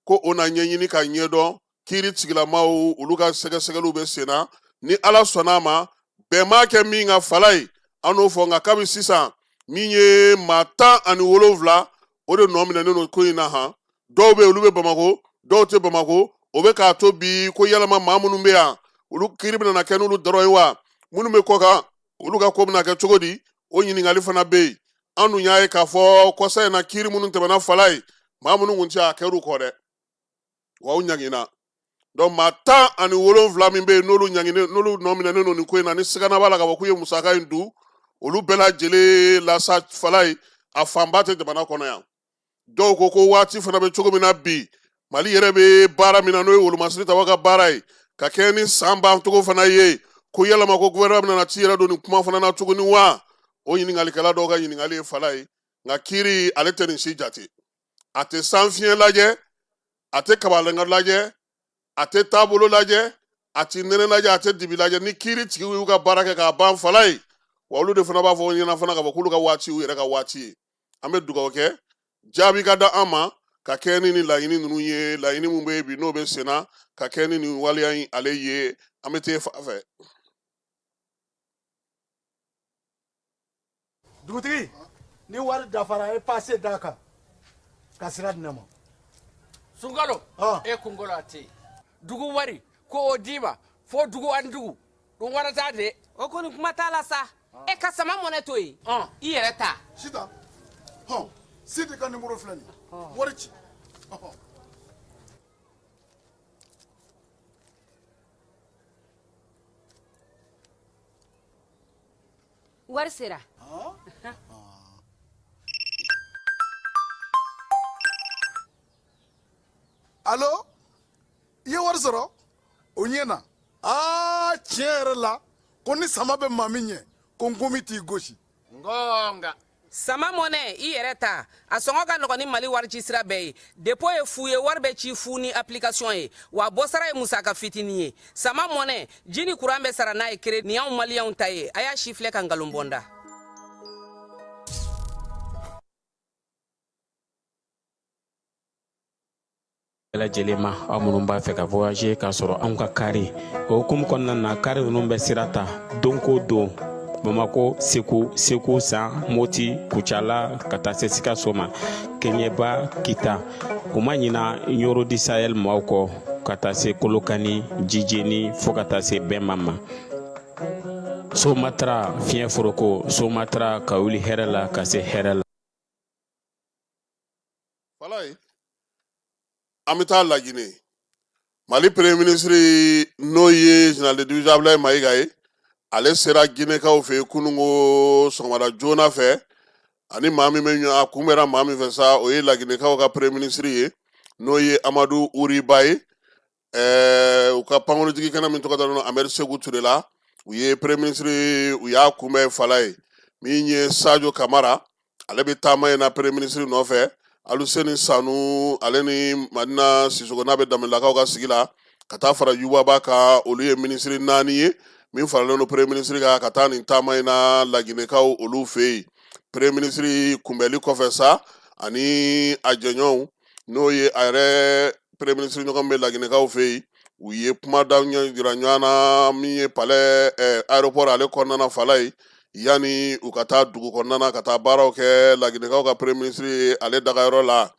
ko o na ɲɛɲini ka ɲɛdɔn. Kiiri tigilamaw, olu ka sɛgɛsɛgɛliw bɛ sen na. Ni Ala sɔnna a ma, bɛn maa kɛ min ka Falaye, an n'o fɔ. Nka kabi sisan, min ye maa 17, o de nɔ minɛnen don ko in na han. Dɔw bɛ yen, olu bɛ Bamakɔ, dɔw tɛ Bamakɔ. O bɛ k'a to bi ko yalama maa minnu bɛ yan, olu kiiri bɛna kɛ n'olu dɔrɔn ye wa? Minnu bɛ kɔkan, olu ka ko bɛna kɛ cogo di? O ɲininkali fana bɛ yen. An dun y'a ye k'a fɔ kɔsa in na, kiiri minnu tɛmɛna Falaye, maa minnu kun tɛ, a kɛr'u kɔ dɛ, wa u ɲangina. Donc maa 17 min bɛ yen, n'olu ɲanginen, n'olu nɔ minɛnen don nin ko in na, ni sigana b'a la k'a fɔ k'u ye musaka in dun, olu bɛɛ lajɛlen la sa Falaye, a fanba tɛ jamana kɔnɔ yan. Dɔw ko ko waati fana bɛ cogo min na bi, Mali yɛrɛ bɛ baara min na, n'o ye wolomasiri tabaw ka baara ye, ka kɛɲɛ ni san bancogo fana ye, ko yalama ko gouvernement bɛna t'i yɛrɛ don nin kuma fana na tuguni wa? O ɲininkalikɛla dɔw ka ɲininkali ye Falaye. Nka kiiri ale tɛ nin si jate, a tɛ sanfiɲɛ lajɛ, a tɛ kabalenka lajɛ, a tɛ taabolo lajɛ, a tɛ nɛnɛ lajɛ, a tɛ dibi lajɛ. Ni kiiri tigiw y'u ka baara kɛ k'a ban Falaye, wa olu de fana b'a fɔ ɲɛna fana k'a fɔ k'olu ka waati y'u yɛrɛ ka waati ye. An bɛ dugawu kɛ jaabi ka da an ma ka kɛɲɛ ni nin laɲini ninnu ye, laɲini min bɛ yen bi n'o bɛ senna ka kɛɲɛ ni nin waleya in ale ye. An bɛ t'e fan fɛ. Dugutigi, ni wari dafara, e pase d'a kan ka sira di ne ma. Sunkalo, e kunkolo a tɛ yen. Dugu wari ko o d'i ma fo dugu ani dugu dun wara t'a de. O kɔni kuma t'a la sa. E ka sama mɔnɛ to yen, i yɛrɛ ta. Sitan, hɔn, Sidi ka nimoro filɛ nin ye, wari ci. Wari sera. Alo, i ye wari sɔrɔ? O ɲɛna. Aa, tiɲɛ yɛrɛ la, ko ni sama bɛ maa min ɲɛ, ko nkomi t'i gosi. Ngonga. Sama mɔnɛ, i yɛrɛ ta, a sɔngɔ ka nɔgɔn ni Mali warici sira bɛɛ ye. Dépôt ye fu ye, wari bɛ ci fu ni application ye, wa bɔsara ye musaka fitinin ye. Sama mɔnɛ, ji ni kuran bɛ sara n'a ye kere. Nin y'anw maliyɛnw ta ye, a y'a si filɛ ka nkalon bɔ n da. Bɛɛ lajɛlen ma, aw minnu b'a fɛ ka voyager k'a sɔrɔ anw ka kari o hukumu kɔnɔna na, kari ninnu bɛ sira ta don ko don. Bamako, Segu, Segu San, Moti, Kucala ka taa se Sikaso ma, Kɛɲɛba, Kita. U ma ɲina Ɲoro du Sahel maaw kɔ ka taa se Kolokani, Jijeni fo ka taa se Bɛnba ma. Somatra fiɲɛ foroko, Somatra ka wuli hɛrɛ la ka se hɛrɛ la. Falaye, an bɛ taa Lajinɛ. Mali premier ministre n'o ye général de division Abdoulaye Mayiga ye, ale sera Ginɛkaw fɛ yen kununko sɔgɔmada joona fɛ. Ani maa min bɛ ɲɔgɔn a kunbɛra maa min fɛ sa, o ye Laginɛkaw ka premier ministre ye, n'o ye Amadu Uri Ba ye. U ka pankurunjigin kɛnɛ min tɔgɔ dalen don Amadu Seku Ture la, u ye premier ministre u y'a kunbɛn Falaye. Min ye Sajo Kamara, ale bɛ taama in na premier ministre nɔfɛ. Aluseni Sanu, ale ni Madina Sisoko n'a bɛ Danbelelakaw ka sigi la, ka taa fara Yuba Ba kan, olu ye minisiri 4 ye min faralen don premier ministre kan ka taa nin taama in na Laginɛkaw olu fɛ yen. Premier ministre kunbɛli kɔfɛ sa, ani a jɛɲɔgɔnw, n'o ye a yɛrɛ premier ministre ɲɔgɔn bɛ Laginɛkaw fɛ yen, u ye kuma da jira ɲɔgɔn na min ye palais aéroport ale kɔnɔna na Falaye, yanni u ka taa dugu kɔnɔna na ka taa baaraw kɛ Laginɛkaw ka premier ministre ye ale dagayɔrɔ la.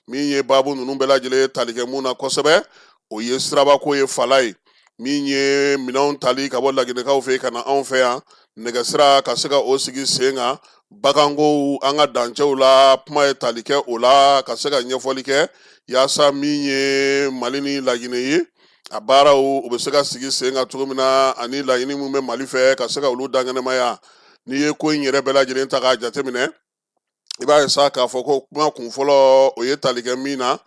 Min ye baabu ninnu bɛɛ lajɛlen tali kɛ mun na kosɛbɛ, o ye sirabako ye Falaye, min ye minɛnw tali ka bɔ Laginɛkaw fɛ ka na anw fɛ yan, nɛgɛsira ka se ka o sigi sen kan, bagankow an ka dancɛw la, kuma ye tali kɛ o la ka se ka ɲɛfɔli kɛ yaasa min ye Mali ni Laginɛ ye, a baaraw u bɛ se ka sigi sen kan cogo min na, ani laɲini min bɛ Mali fɛ ka se ka olu dankɛnɛmaya. N'i ye ko in yɛrɛ bɛɛ lajɛlen ta k'a jateminɛ, i b'a ye sa k'a fɔ ko kuma kun fɔlɔ, o ye tali kɛ min na,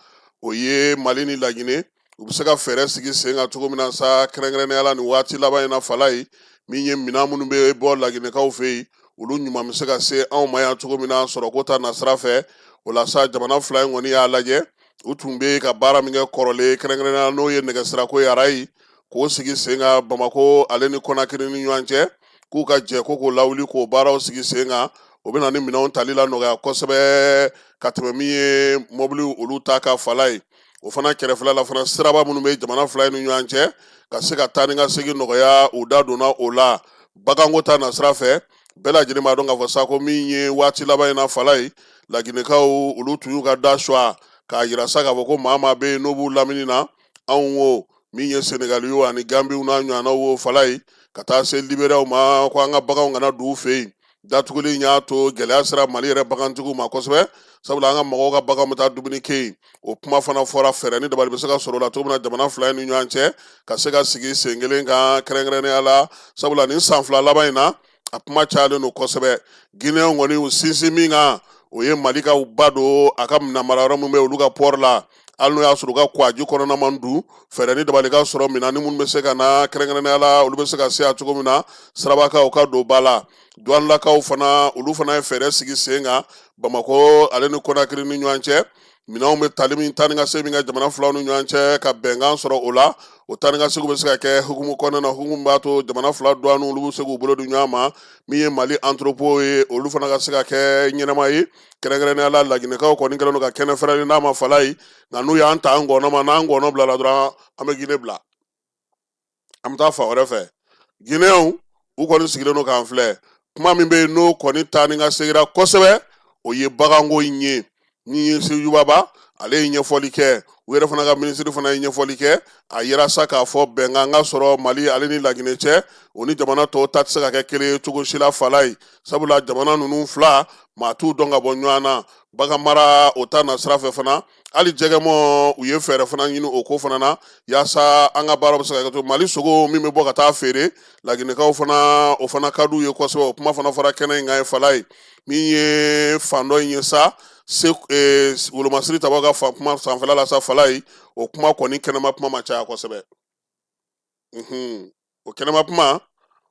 o ye Mali ni Laginɛ u bɛ se ka fɛɛrɛ sigi sen kan cogo min na sa, kɛrɛnkɛrɛnnenya la nin waati laban in na Falaye, min ye minɛn minnu bɛ bɔ Laginɛkaw fɛ yen, olu ɲuman bɛ se ka se anw ma yan cogo min na sɔrɔko ta nasira fɛ. O la sa, jamana fila in kɔni y'a lajɛ, u tun bɛ ka baara min kɛ kɔrɔlen, kɛrɛnkɛrɛnnenya n'o ye nɛgɛsirako ye, arayi k'o sigi sen kan Bamakɔ ale ni Kɔnakiri ni ɲɔgɔn cɛ, k'u ka jɛ ko k'o lawuli k'o baaraw sigi sen kan. O bɛ na ni minɛnw tali la nɔgɔya kosɛbɛ ka tɛmɛ min ye mɔbiliw olu ta ka Falaye. O fana kɛrɛfɛla la fana, siraba minnu bɛ jamana fila in ni ɲɔgɔn cɛ ka se ka taa ni ka segin nɔgɔya, u da donna o la. Baganko ta nasira fɛ, bɛɛ lajɛlen b'a dɔn k'a fɔ sa ko min ye waati laban in na Falaye, Laginɛkaw olu tun y'u ka da suwa k'a yira sa k'a fɔ ko maa maa bɛ yen n'o b'u lamini na, anw wo, min ye Senegali ye ani Gambiw n'a ɲɔgɔnnaw wo Falaye, ka taa se Liberiyaw ma, ko an ka baganw kana don u fɛ yen. Datuguli in y'a to gɛlɛya sera Mali yɛrɛ bagantigiw ma kosɛbɛ, sabula an ka mɔgɔw ka baganw bɛ taa dumuni kɛ yen. O kuma fana fɔra, fɛɛrɛ ni dabali bɛ se ka sɔrɔ o la cogo min na jamana fila in ni ɲɔgɔn cɛ ka se ka sigi sen kelen kan, kɛrɛnkɛrɛnnenya la sabula nin san 2 laban in na, a kuma cayalen don kosɛbɛ. Ginɛw kɔni, u sinsin min kan, o ye Mali ka ba don a ka minɛn mara yɔrɔ min bɛ olu ka port la, hali n'o y'a sɔrɔ u ka kwaji kɔnɔna man dun, fɛɛrɛ ni dabali ka sɔrɔ minɛn ni minnu bɛ se ka na, kɛrɛnkɛrɛnnenya la olu bɛ se ka se yan cogo min na, sirabakaw ka don ba la. Duwanilakaw fana, olu fana ye fɛɛrɛ sigi sen kan Bamakɔ ale ni Kɔnakiri ni ɲɔgɔn cɛ, minɛnw bɛ tali min, taa ni ka segin min kɛ jamana filaw ni ɲɔgɔn cɛ, ka bɛnkan sɔrɔ o la. O taa ni ka segin bɛ se ka kɛ hukumu kɔnɔna na, hukumu b'a to jamana fila duwaniw olu bɛ se k'u bolo di ɲɔgɔn ma. Min ye Mali entrepôt ye, olu fana ka se ka kɛ ɲɛnama ye, kɛrɛnkɛrɛnnenya la Laginɛkaw kɔni kɛlen don ka kɛnɛ fɛrɛlen d'a ma Falaye. Nka n'u y'an ta an gɔnɔ ma, n'an gɔnɔ bilala dɔrɔn, an bɛ Gine bila, an bɛ taa fan wɛrɛ fɛ. Ginɛw u kɔni sigilen don k'an filɛ. Kuma min bɛ yen n'o kɔni taa ni ka seginna kosɛbɛ, o ye baganko in ye. Ni ye Yuba Ba, ale ye ɲɛfɔli kɛ, u yɛrɛ fana ka minisiri fana ye ɲɛfɔli kɛ. A yira sa k'a fɔ bɛnkan ka sɔrɔ Mali ale ni Laginɛ cɛ, o ni jamana tɔw ta tɛ se ka kɛ kelen ye cogo si la Falaye, sabula jamana ninnu fila, maa t'u dɔn ka bɔ ɲɔgɔn na. Bagan mara o ta na sira fɛ fana, hali jɛgɛmɔ, u ye fɛɛrɛ fana ɲini o ko fana na yaasa an ka baara bɛ se ka kɛ to Mali sogo min bɛ bɔ ka taa feere Laginɛkaw fana, o fana ka d'u ye kosɛbɛ. O kuma fana fɔra kɛnɛ in kan ye Falaye. Min ye fan dɔ in ye sa, se wolomasiri tabaw ka fan kuma sanfɛla la sa Falaye, o kuma kɔni kɛnɛma kuma ma caya kosɛbɛ. O kɛnɛma kuma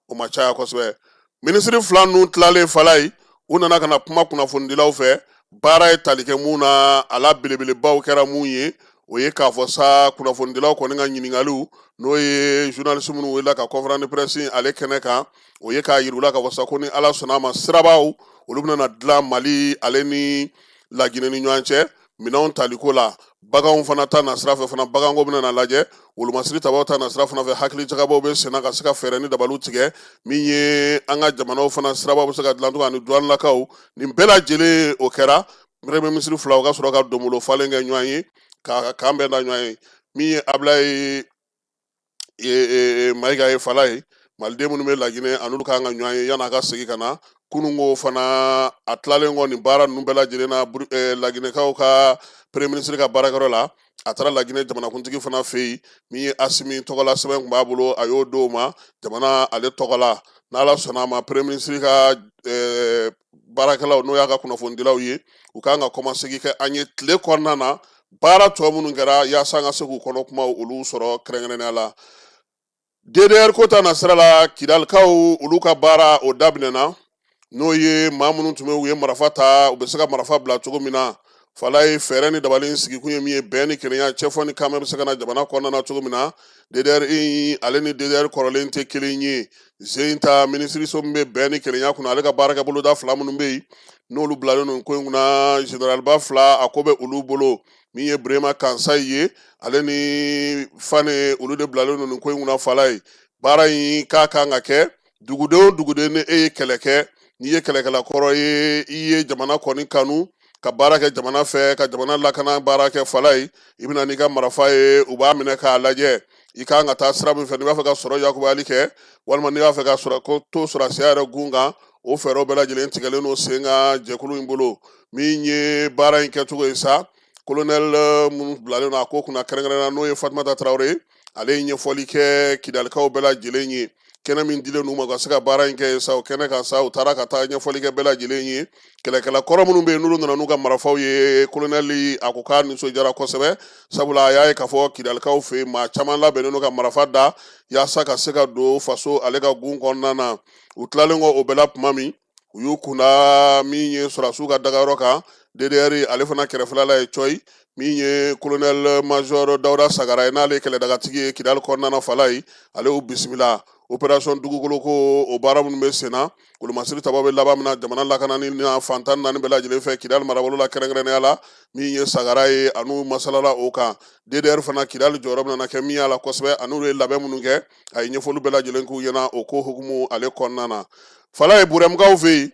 o ma caya kosɛbɛ. Minisiri fila ninnu tilalen Falaye, u nana ka na kuma kunnafonidilaw fɛ. Baara ye tali kɛ mun na, a la belebelebaw kɛra mun ye, o ye k'a fɔ sa kunnafonidilaw kɔni ka ɲininkaliw, n'o ye journaliste minnu wele ka conférence de presse ale kɛnɛ kan, o ye k'a yir'u la k'a fɔ sa ko ni Ala sɔnna a ma, sirabaw olu bɛna na dilan Mali ale ni Laginɛ ni ɲɔgɔn cɛ. Minɛnw taliko la, baganw fana ta nasira fɛ fana, baganko bɛna na lajɛ. Wolomasiri tabaw ta nasira fana fɛ, hakili jagabɔw bɛ senna ka se ka fɛɛrɛ ni dabaliw tigɛ min ye an ka jamanaw fana sirabaw bɛ se ka dilan cogo ani duwanilakaw. Nin bɛɛ lajɛlen o kɛra premier ministre filaw ka sɔrɔ ka donbolo falen kɛ ɲɔgɔn ye, ka kan bɛɛ da ɲɔgɔn ye. Min ye Abulaye Mayiga ye, fala ye, maliden minnu bɛ Laginɛ, a n'olu kan ka ɲɔgɔn ye yan'a ka segin ka na. Kununko fana, a tilalen kɔ nin baara ninnu bɛɛ lajɛlen na Laginɛkaw ka premier ministre ka baarakɛyɔrɔ la, a taara Laginɛ jamanakuntigi fana fɛ yen. Min ye Asimi tɔgɔla sɛbɛn tun b'a bolo, a y'o d'o ma jamana ale tɔgɔ la. N'Ala sɔnna a ma, premier ministre ka baarakɛlaw, n'o y'a ka kunnafonidilaw ye, u kan ka kɔmasegin kɛ an ye tile kɔnɔna na, baara tɔ minnu kɛra, yaasa an ka se k'u kɔnɔ kumaw olu sɔrɔ kɛrɛnkɛrɛnnenya la. DDR ko ta nasira la, Kidalikaw olu ka baara o daminɛna, n'o ye maa minnu tun bɛ u ye marifa ta, u bɛ se ka marifa bila cogo min na. Fala ye, fɛɛrɛ ni dabali in sigikun ye min ye, bɛn ni kelenya, cɛfɔ ni kanbɛn bɛ se ka na jamana kɔnɔna na cogo min na. DDR in ale ni DDR kɔrɔlen tɛ kelen ye. Zen ta minisiriso min bɛ bɛn ni kelenya kunna, ale ka baarakɛ boloda fila minnu bɛ yen, n'olu bilalen don ko in kunna, generaliba fila, a ko bɛ olu bolo. Min ye Burema Kansayi ye, ale ni Fane, olu de bilalen don nin ko in kunna. Fala ye, baara in k'a kan ka kɛ duguden o duguden, ni e ye kɛlɛ kɛ, n'i ye kɛlɛkɛla kɔrɔ ye, i ye jamana kɔni kanu, ka baara kɛ jamana fɛ, ka jamana lakana baara kɛ, fala ye, i bɛna n'i ka marifa ye, u b'a minɛ k'a lajɛ i kan ka taa sira min fɛ, n'i b'a fɛ ka sɔrɔ yakubayali kɛ, walima n'i b'a fɛ ka sɔrɔ ko to sɔrɔdasiya yɛrɛ gun kan. O fɛɛrɛw bɛɛ lajɛlen tigɛlen don sen kan jɛkulu in bolo. Min ye baara in kɛcogo ye sa, kolonɛli minnu bilalen don a ko kunna kɛrɛnkɛrɛnnenya, n'o ye Fatumata Tarawele ye, ale ye ɲɛfɔli kɛ Kidalikaw bɛɛ lajɛlen ye. Kɛnɛ min dilen n'u ma ka se ka baara in kɛ sa, o kɛnɛ kan sa, u taara ka taa ɲɛfɔli kɛ bɛɛ lajɛlen ye. Kɛlɛkɛla kɔrɔ minnu bɛ yen, n'olu nana n'u ka marifaw ye, kolonɛli a ko k'a nisɔndiyara kosɛbɛ, sabula a y'a ye k'a fɔ Kidalikaw fɛ yen, maa caman labɛnnen don ka marifa da yaasa ka se ka don faso ale ka gun kɔnɔna na. U tilalen kɔ o bɛɛ la tuma min, u y'u kunda min ye sɔrɔdasiw ka dagayɔrɔ kan, DDR ale fana kɛrɛfɛla la ye cɔyi. Min ye colonel major Dawuda Sagara ye, n'ale ye kɛlɛdagatigi ye Kidali kɔnɔna na, fala ye, ale y'u bisimila. Opération dugukolo ko, o baara minnu bɛ sen na, wolomasiri tabaw bɛ laban min na jamana lakanani na fan 14 bɛɛ lajɛlen fɛ Kidali marabolo la kɛrɛnkɛrɛnnenya la, min ye Sagara ye, a n'u masalala o kan. DDR fana Kidali jɔyɔrɔ bɛna kɛ min y'a la kosɛbɛ, an'u ye labɛn minnu kɛ, a ye ɲɛfɔli bɛɛ lajɛlen k'u ɲɛna o ko hukumu ale kɔnɔna na. Fala ye, Burɛmukaw fɛ yen,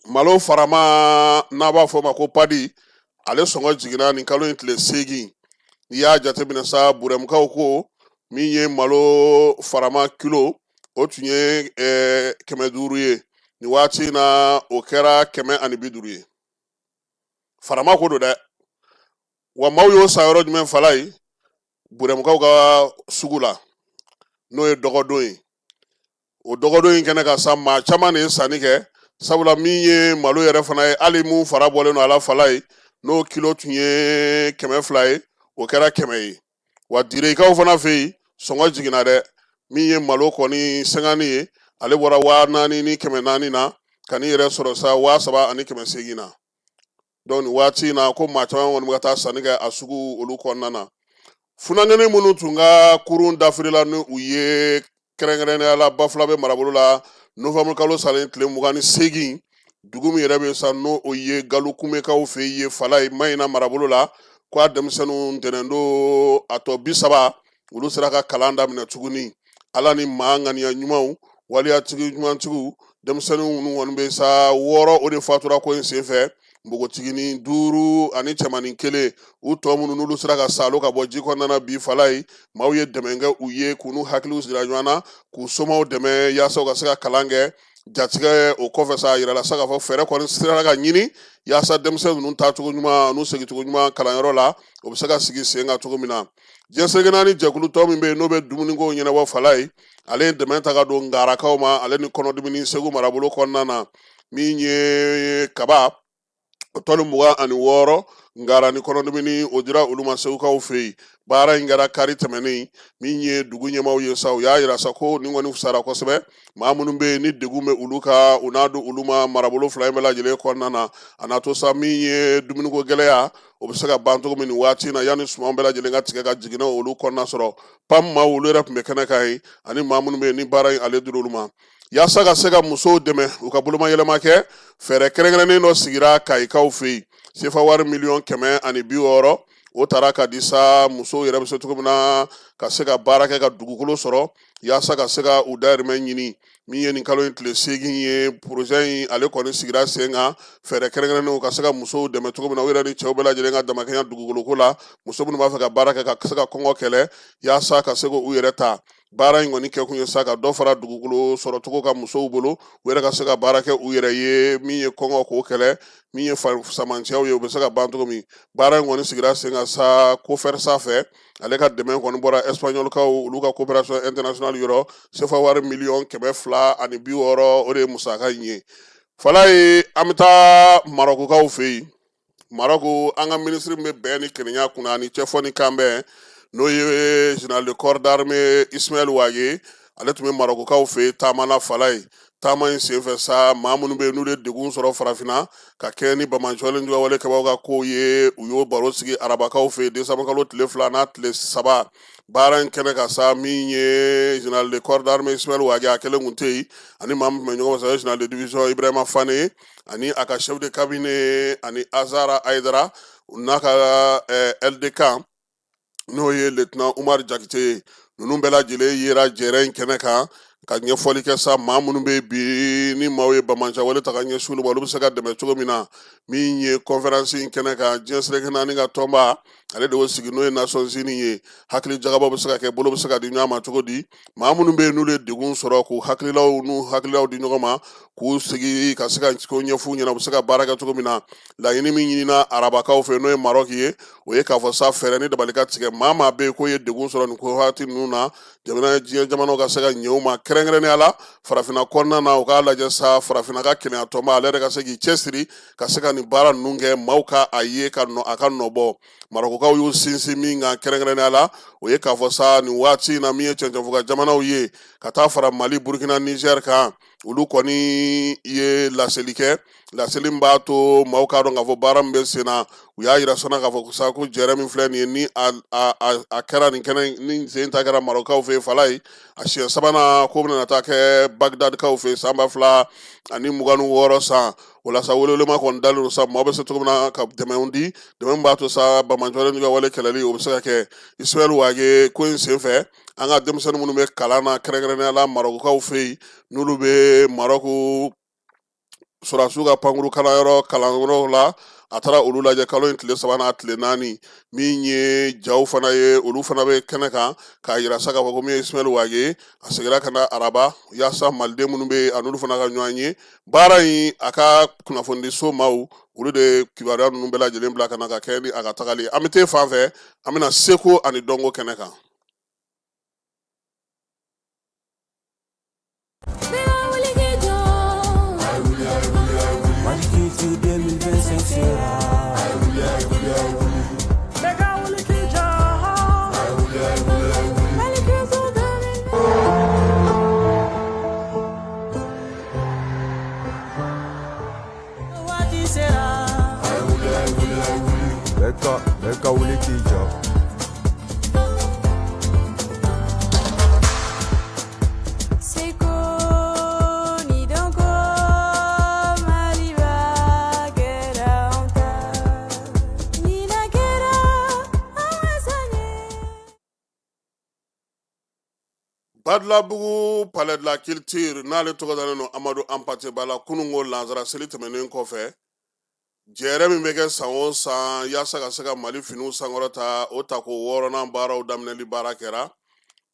malo farama n'a b'a fɔ o ma ko padi, ale sɔngɔ jiginna nin kalo in tile 8. N'i y'a jateminɛ sa, Burɛmukaw ko min ye malo farama kilo, o tun ye 500 ye, nin waati in na o kɛra 150 ye. Farama ko don dɛ. Wa maaw y'o san yɔrɔ jumɛn? Fala ye, Burɛmukaw ka sugu la, n'o ye dɔgɔdon ye. O dɔgɔdon in kɛnɛ kan sa, maa caman de ye sanni kɛ, sabula min ye malo yɛrɛ fana ye, hali mun fara bɔlen don a la, fala ye, n'o kilo tun ye 200 ye, o kɛra 100 ye. Wa Direkaw fana fɛ yen, sɔngɔ jiginna dɛ. Min ye malo kɔni sɛngani ye, ale bɔra 4400 na ka n'i yɛrɛ sɔrɔ sa 3800 na. Donc nin waati in na ko maa caman kɔni bɛ ka taa sanni kɛ a sugu olu kɔnɔna na. Funankɛnin minnu tun ka kurun dafirila ni u ye, kɛrɛnkɛrɛnnenya la Bafulabe marabolo la, novembre kalo salen tile 28, dugu min yɛrɛ bɛ sa, n'o o ye Galukumekaw fɛ yen, fala ye, Mayina marabolo la, ko a denmisɛnninw ntɛnɛndon a tɔ 30, olu sera ka kalan daminɛ tuguni. Ala ni maa ŋaniya ɲumanw, waleyatigi ɲumantigiw, denmisɛnnin minnu kɔni bɛ sa, 6 o de fatura ko in senfɛ, npogotiginin 5 ani cɛmannin 1. U tɔ minnu n'olu sera ka salo ka bɔ ji kɔnɔna na bi, fala ye, maaw ye dɛmɛ kɛ u ye, k'u n'u hakiliw jira ɲɔgɔn na, k'u somaw dɛmɛ yaasa u ka se ka kalan kɛ. Jatigɛ o kɔfɛ sa, a yirala sa k'a fɔ fɛɛrɛ kɔni sera ka ɲini yaasa denmisɛn ninnu taacogo ɲuman n'u segincogo ɲuman kalanyɔrɔ la, o bɛ se ka sigi sen kan cogo min na. Diɲɛ seleke naani jɛkulu tɔn min bɛ yen, n'o bɛ dumuniko ɲɛnabɔ, fala ye, ale ye dɛmɛ ta ka don Ngarakaw ma, ale ni kɔnɔdimini Segu marabolo kɔnɔna na. Min ye kaba o tɔni 26, ngara ni kɔnɔdimini, o dira olu ma Segukaw fɛ yen. Baara in kɛra kari tɛmɛnen. Min ye dugu ɲɛmaaw ye sa, u y'a yira sa ko nin kɔni fisara kosɛbɛ. Maa minnu bɛ yen ni degun bɛ olu kan, u n'a don olu ma marabolo fila in bɛɛ lajɛlen kɔnɔna na. A n'a to sa, min ye dumuniko gɛlɛya, o bɛ se ka ban cogo min nin waati in na, yanni suman bɛɛ lajɛlen ka tigɛ ka jiginɛ olu kɔnɔna sɔrɔ. PAM maaw, olu yɛrɛ tun bɛ kɛnɛ kan yen, ani maa minnu bɛ yen ni baara in ale dir'olu ma yaasa ka se ka musow dɛmɛ u ka bolomayɛlɛma kɛ. Fɛɛrɛ kɛrɛnkɛrɛnnen dɔ sigira Kayikaw fɛ yen. Sefa wari 160 miliyɔn, o taara ka di sa musow yɛrɛ bɛ se cogo min na ka se ka baara kɛ ka dugukolo sɔrɔ yaasa ka se ka u dayirimɛ ɲini. Min ye nin kalo in tile 8 ye, projet in ale kɔni sigira sen kan, fɛɛrɛ kɛrɛnkɛrɛnnenw ka se ka musow dɛmɛ cogo min na u yɛrɛ ni cɛw bɛɛ lajɛlen ka damakɛɲɛ dugukoloko la, muso minnu b'a fɛ ka baara kɛ ka se ka kɔngɔ kɛlɛ yaasa ka se k'u yɛrɛ ta. Baara in kɔni kɛkun ye sa ka dɔ fara dugukolo sɔrɔcogo kan musow bolo, u yɛrɛ ka se ka baara kɛ u yɛrɛ ye, min ye kɔngɔ k'o kɛlɛ, min ye samancɛw ye, u bɛ se ka ban cogo min. Baara in kɔni sigira sen kan sa Cofersa fɛ, ale ka dɛmɛ kɔni bɔra Espagnolkaw olu ka coopération internationale yɔrɔ. Sefa wari 260 miliyɔn, o de ye musaka in ye. Falaye, an bɛ taa Marɔkukaw fɛ yen. Marɔku, an ka minisiri min bɛ bɛn ni kelenya kunna ani cɛfɔ ni kanbɛn, n'o ye général de corps d'armée Ismaël Wagué, ale tun bɛ Marɔkukaw fɛ yen taama na. Falaye, taama in senfɛ sa, maa minnu bɛ yen n'olu ye degun sɔrɔ farafinna ka kɛɲɛ ni banbaanciwale juguyawale kɛbagaw ka kow ye, u y'o baro sigi arabakaw fɛ yen décembre kalo tile 2 n'a tile 3. Baara in kɛnɛ kan sa, min ye général de corps d'armée Ismaël Wagué, a kelen kun tɛ yen, ani maa min tun bɛ ɲɔgɔn fɛ, général de division Ibrahima Fane ani a ka chef de cabinet ani Azara Aydara n'a ka aide de camp, n'o ye lieutenant Umar Jakite ye. Ninnu bɛɛ lajɛlen yera jɛrɛ in kɛnɛ kan ka ɲɛfɔli kɛ sa, maa minnu bɛ bi ni maaw ye banbaanciwale ta ka ɲɛsin olu ma, olu bɛ se ka dɛmɛ cogo min na. Min ye conférence in kɛnɛ kan, diɲɛ seleke naani ka tɔnba, ale de y'o sigi, n'o ye Nations Unies ye. Hakili jagabɔ bɛ se ka kɛ, bolo bɛ se ka di ɲɔgɔn ma cogo di, maa minnu bɛ yen n'olu ye degun sɔrɔ, k'u hakililaw n'u hakililaw di ɲɔgɔn ma, k'u sigi ka se ka ko ɲɛf'u ɲɛna, u bɛ se ka baara kɛ cogo min na. Laɲini min ɲinina arabakaw fɛ, n'o ye Maroc ye, o ye k'a fɔ sa fɛɛrɛ ni dabali ka tigɛ, maa maa bɛ yen k'o ye degun sɔrɔ nin ko waati ninnu na, jamana diɲɛ jamanaw ka se ka ɲɛ u ma, kɛrɛnkɛrɛnnenya la farafinna kɔnɔna na. U k'a lajɛ sa, farafinna ka kelenya tɔnba, ale yɛrɛ ka se k'i cɛsiri ka se ka nin baara ninnu kɛ, maaw ka a ye ka nɔ a ka nɔ bɔ. Marɔkukaw y'u sinsin min kan kɛrɛnkɛrɛnnenya la, o ye k'a fɔ sa nin waati in na, min ye cɛncɛnfuga jamanaw ye ka taa fara Mali, Burukina, Nizɛri kan, olu kɔni ye laseli kɛ, laseli min b'a to maaw k'a dɔn k'a fɔ baara min bɛ sen na. U y'a yira sɔnna k'a fɔ sa ko jɛrɛ min filɛ nin ye, ni a kɛra nin kɛnɛ ni sen ta kɛra Marɔkukaw fɛ yen, Falaye, a siɲɛ sabanan ko bɛna taa kɛ Bagdadikaw fɛ yen san 2026 san. O la sa, welewelema kɔni dalen don sa, maaw bɛ se cogo min na ka dɛmɛw di, dɛmɛ min b'a to sa banbaanciwale n'u ka wale kɛlɛli, o bɛ se ka kɛ. Ismaël Wagué ko in senfɛ, an ka denmisɛnnin minnu bɛ kalan na, kɛrɛnkɛrɛnnenya la Marɔkukaw fɛ yen, n'olu bɛ Marɔku sɔrɔdasiw ka pankuru kalanyɔrɔ kalanyɔrɔw la, a taara olu lajɛ kalo in tile 3 n'a tile 4. Min ye jaw fana ye, olu fana bɛ kɛnɛ kan k'a yira sa k'a fɔ ko min ye Ismaël Wagué, a seginna ka na araba yaasa maliden minnu bɛ yen, a n'olu fana ka ɲɔgɔn ye. Baara in, a ka kunnafonidiso maaw, olu de ye kibaruya ninnu bɛɛ lajɛlen bila ka na ka kɛ ni a ka tagali. An bɛ t'e fan fɛ, an bɛna seko ani dɔnko kɛnɛ kan. Mali Culture 2025 sera. Bɛɛ ka wuli k'i jɔ. Mali Culture 2025. Waati sera. Bɛɛ ka wuli k'i jɔ. Seko ni dɔnko Maliba kɛra anw ta ɲinan kɛra an ka san ye. Badalabugu Palais de la Culture, n'ale tɔgɔ dalen don Amadu Anpate Ba la, kununko lansara seli tɛmɛnen kɔfɛ, jɛrɛ min bɛ kɛ san o san yaasa ka se ka Mali finiw sankɔrɔta, o tako wɔɔrɔnan baaraw daminɛli baara kɛra.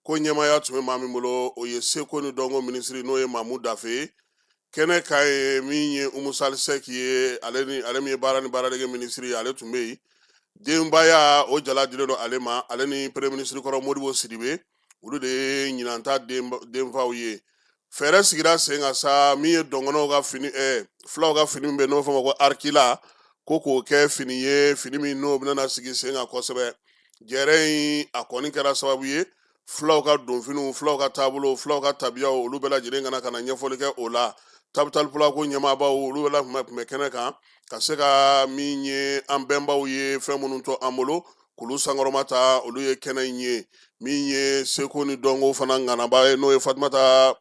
Ko ɲɛmaaya tun bɛ maa min bolo, o ye seko ni dɔnko minisiri, n'o ye Mamu Dafe ye. Kɛnɛ kan ye, min ye Umu Sali Sɛki ye, ale ni ale min ye baara ni baaradege minisiri ye, ale tun bɛ yen. Denbaya o jala dilen don ale ma, ale ni premier minisiri kɔrɔ Modibo Sidibe, olu de ye ɲinan ta denfaw ye. Fɛɛrɛ sigira sen kan sa, min ye dɔngɔnɔw ka fini, fulaw ka fini min bɛ n'o fɔ ma ko arkila, ko k'o kɛ fini ye, fini min n'o bɛna sigi sen kan kosɛbɛ. Jɛrɛ in, a kɔni kɛra sababu ye fulaw ka donfiniw, fulaw ka taabolo, fulaw ka tabiyaw, olu bɛɛ lajɛlen ka na ka na ɲɛfɔli kɛ o la. Tabital Pulaaku ɲɛmaabaw, olu bɛɛ tun bɛ kɛnɛ kan ka se ka min ye an bɛnbaw ye fɛn minnu to an bolo, k'olu sankɔrɔma ta, olu ye kɛnɛ in ye. Min ye seko ni dɔnko fana ŋanaba ye, n'o ye Fatumata